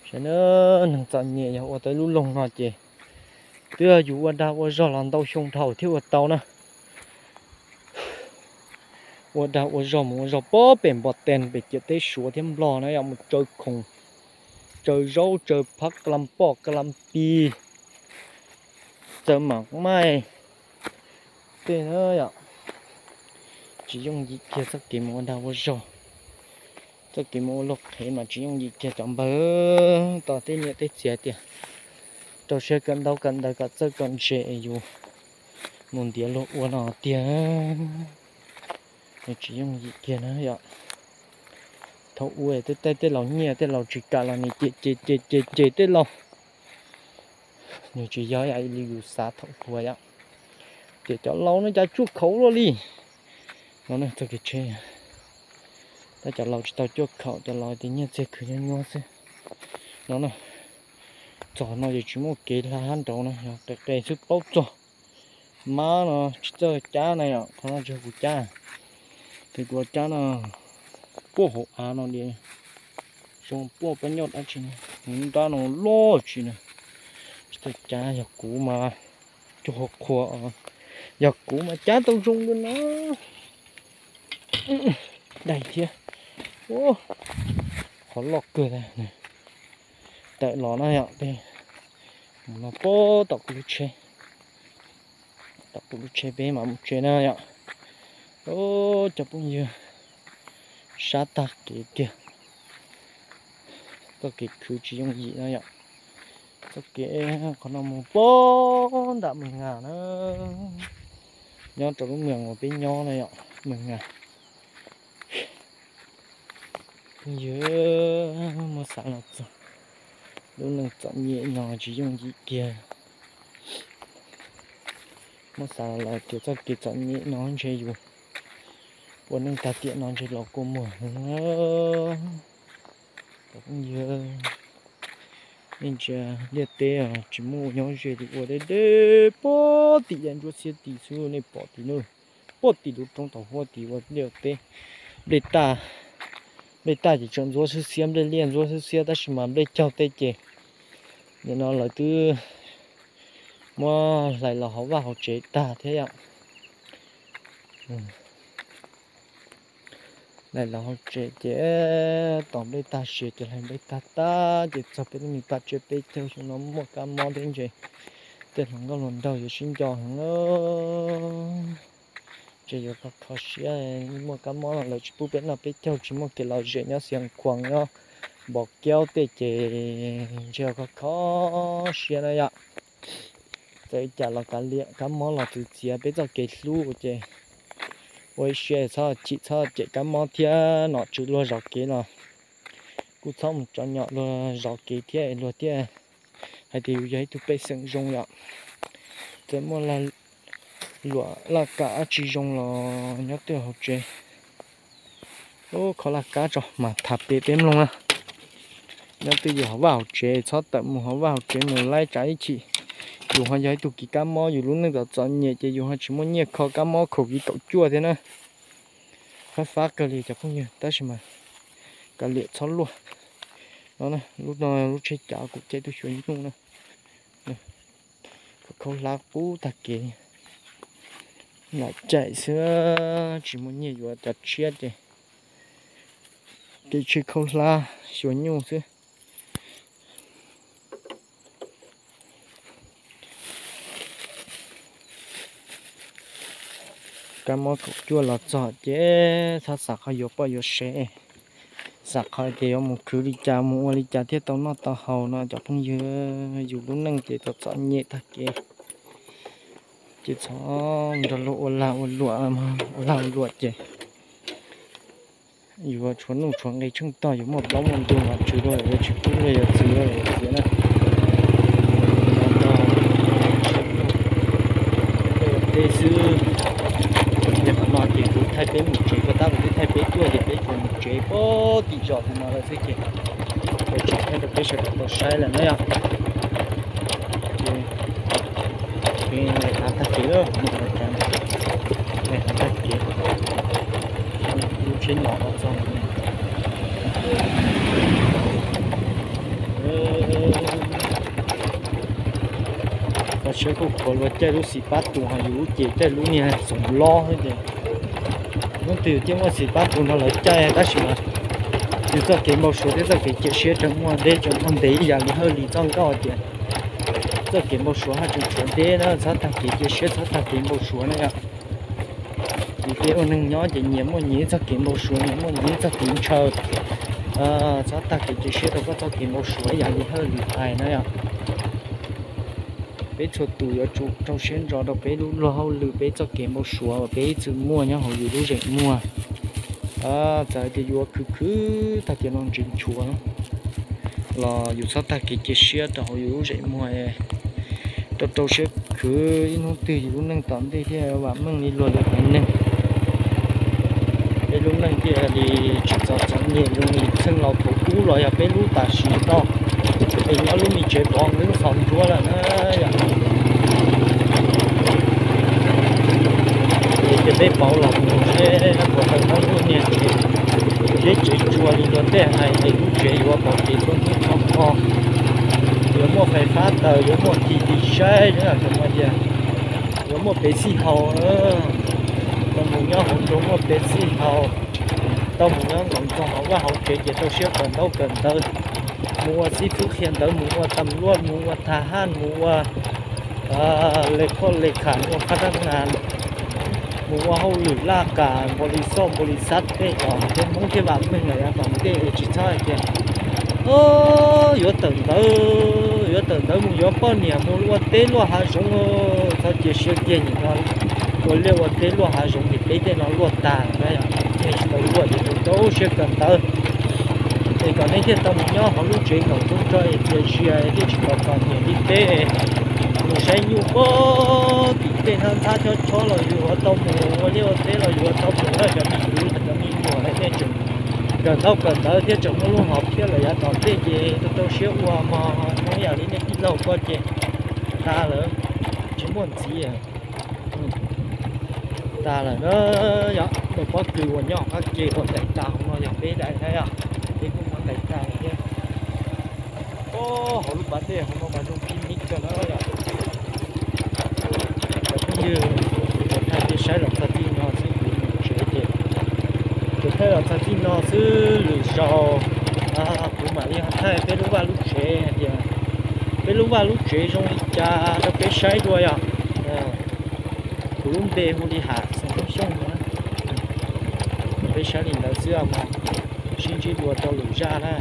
Sawv daws, neeg txom nyem yog ua tau lub loog no ces twb yog yus ua dag ua zog los ntau xyoo dhau thiaj ua tau na. Ua dag ua zog mus ua zog pob pem Npos Tes pem ciam teb Suav thiab Nplog na yom, mus tsaws khoom, tsaws zaub, tsaws phab ka la poj ka la pis, tsaws mam maij tej na yom. Tsis yooj yim kiag txoj kev mus ua dag ua zog, txoj kev mus ua luag qhev mas tsis yooj yim kiag cov npawg. Tos tej niam tej txiv hais tias rau siab kawm ntaub kawm ntawv kom txawj kom ntse es yus mus ntiav luag ua no tiag. Nws tsis yooj yim kiag na yom. Thaum ub tej tej laus nyiaj tej laus tsis kam los nws cem cem cem cem cem tej laus. Nws tsis yog ib yam li yus xav thaum hluas yom, tias cov laus no cas tsuaj khaum luaj li no. Txoj kev tsheb, tab cov laus tsis tau cuaj khaum, cov laus tias nyiaj txiag khwv nyuaj nyuaj xwb no na. Txog no ces tsis muaj kev hla hab nraud na, yog qis qis xwb paub txog. Mab no tsis txawj cab na yom, qhov no tsis yog kuv cab, ces kuv cab no puaj hauv av no li, zoo puaj pob nyoj dab tsi, nrab no loj tsis na. Tsis txawj cab, yog kuv mas cuag qhua, yog kuv mas cab tau zoo li no. Dai thiab, qhov loj kawg. Tawm los na yom, mus no puag tom kuv lub tsheb, tom kuv lub tsheb peb mam mus tsev na yom. Cov phooj ywg, sab tag kev kiag, txoj kev khwv tsis yooj yim no yom. Txoj kev qhov no mus puag nram Mes Ngas na, nyob rau lub moos uas peb nyob na yom, Mes Ngas. Phooj ywg, muab xav los txog lub neej txom nyem no tsis yooj yim kiag. Muab xav los tias txoj kev txom nyem no ntshe yus ua neej tag tiam no ntshe los kua muag heev. Cov phooj ywg, nej ntsia liaj teb tsis muaj nyob ze li, ua deb deb puag tim yav ntsuab xiab tim xwb, nej pom tim no, puag tim lub roob thaum huab tim ua liaj teb. nplej taj, nplej taj ces tseem ntxuav xwb xiab, nplej liaj ntxuav xwb xiab, tab sis mas nplej caug tej ces nim no lawv twb muab hlais los hauv vaj hauv tsev tag thiab yom. Hlais los hauv tsev ces tos nplej tag siav ces hlais nplej tag tag ces txog peb lub me paj tsiab peb caug xyoo no muaj kab mob thiab ntshe tej hluas nkauj hluas nraug yuav sib nco heev. Ntshe yuav kho kho siab, muaj kab mob no lawv tsis pub peb noj peb caug, tsis muaj kev lom zem nyob Xiav Khuam nyob Npom Kiaub tej ces ntshe yuav kho kho siab na yom. Txawm li cas los kav liam, kab mob los txwv txiav peb txoj kev hlub ces ua ib siab txhob chim txhob cem kab mob thiab nom tswv luag zov kev los kuj txhob mus tso nyom luag zov kev thiab luag thiaj hais tias yus yog ib tug pej xeem zoo yom. Txawm muaj luam laj kam dab tsi zoo los nyob twj hauv tsev. Ub, kho laj kab tso mas tham pem peb mloog na. Nyob twj ywm hauv vaj hauv tsev, txhob tawm mus hauv vaj hauv tsev mus laib tsav ib chim. Yus ho yog ib tug kis kab mob, yus lub neej txom txom nyem ces yus ho tsis muaj nyiaj kho kab mob khaum kis kaum cuaj thiab na. Fab fab kawg li cov phooj ywg, tab sis mas kav liam txhob luaj. No, lub no lub tsheb cav kuv caij tuaj xyuas nyuj na. Khaub hlab qub tag kev, lam caij xwb, tsis muaj nyiaj yuav cov tshiab ces kev tsheb khaub hlab xyuas nyuj xwb. Kab mob kaum cuaj los txog ces txhob xav qhov yuav poj yuav sev, xav qhov tias yuav mus khwv li cas mus ua li cas thiaj tau noj tau haus no cov phooj ywg. Yus lub neej ces txom txom nyem tag kev, ces txhob nrog luag ua lag ua luam, ua lag ua luam ces yuav tshuav nuj tshuav nqi tsheej tog, yuav muaj plaub muaj ntug los tswv luag yuav tsis pub luag yuav txwv luag yuav txiav na. Tej xwb, yog qhov no ces kuv thaij peb mus tsev, koj tab kuv twb thaij peb tuaj ces peb tsuas mus tsev pab tim zos no lawm xwb ces kuv tsis thaij rau peb sawv daws tau saib lawm na yom. Ces peb hla tag kev, hla tag kev, lub tsheb nyom los txog. Kho siab kuj khuav luag caij lub xim pab tus ho yus lub ces caij lub niag xoom lob xwb ces hnub twg yus thiaj muaj xim pab tus no lawv caij tab sis mas yus txoj kev npau suav thiab txoj kev cia siab tseem muaj deb tseem muaj ntev ib yam li Hawj Lis txoj nkauj tias txoj kev npau suav haj tseem tshuav deb na, txhob tag kev cia siab txhob tag kev npau suav na yom. Ces peb ua neeg nyob ces nyias muaj nyias txoj kev npau suav, nyias muaj nyias txoj kev ntshaw. Txhob tag kev cia siab rau koj txoj kev npau suav ib yam li Hawj Lis hais na yom. Peb txhua tus yuav tsum rau siab ntso rau peb lub luag hauj lwm, peb txoj kev npau suav uas peb ib txwm muaj nyob hauv yus lub zeem muag. Txawm tias yus ua khwv khwv tag tias no ntsis nchuav los yus txhob tag kev cia siab rau hauv yus lub zeem muag, rau rau siab khwv ib hnub twg yus lub neej tom ntej thiaj vam meej li luag lwm haiv neeg. Peb lub neej thiaj li tsis txom txom nyem zoo li txheej laus thaum ub los yog peb lub tam sim no, es nyob lub me tsev pov nkeeb xaus nruab lawm na yom. Ces peb pauv los mus seb puas tau muaj lub niag tsev, tsev tsev tsua li luag tej hais es lub tsev yuav pom kev txhua hnub txhua hmo, yuav muaj fais fab taws, yuav muaj T V saib, yuav muaj pev xij haus, tau mus nyob hauv nroog muaj pev xij haus, tau mus nyob nkaum ntxoog hauv vaj hauv tsev ces tau siab kawm ntaub kawm ntawv, mus ua xib fwb qhia ntawv, mus ua tas luaj, mus ua thas haj, mus ua le khoj le kham, mus ua qhab rab nas, mus ua hauj lwm laj kam npaum li xoj npaum li xab tej os, peb Hmoob thiaj vam meej lawm yav tom ntej es tsis txhob hais tias yuav tawm ntawv, yuav tawm ntawv mus yuav poj niam mus ua teb luaj hav zoov, txhob cia siab kiag nim no ua liaj ua teb luaj hav zoov ces peb tej no luaj tag lawm na yom, tsis tau luaj ces rau rau siab kawm ntawv. Es kom nej thiaj tau mus nyob hauv lub tsev nkaum ntxoov tso es txias zias es thiaj tsis pom txom nyem li peb mus saib nyuj pag tim tej nthab nthab chob chob los yus yuav tau mus, ua liaj ua teb los yus yuav tau mus na cov me kwv cov me nyuam, nej tseem kawm ntaub kawm ntawv thiab tseem muaj lub hom phiaj lawm yav tom ntej ces rau rau siab ua mog, ib yam li nej tij laug ko ces tag lawm, tsis muaj ntxiv. Tas lawm na yom, lub pob kws uas nyob qab ke uas ntais tas hauv no yog peb daim na yom, peb kuj muab ntais tas lawm thiab. Hauv lub pas dej hauv no mas zoo picnic kawg na yom. Cov phooj ywg, kuv thaij peb saib los txog txij no xwb kuv mus tsev ces, kuv thaij los txog txij no xwb lwm zaus kuv mam li ho thaij peb lub vaj lub tsev hais tias peb lub vaj lub tsev zoo li cas rau peb saib dua yom. Kuv lub npe hu li Ham Xeem Hmoob Xyooj no. Peb saib li ntawd xwb os mog, sib ntsib dua rau lwm zaj na.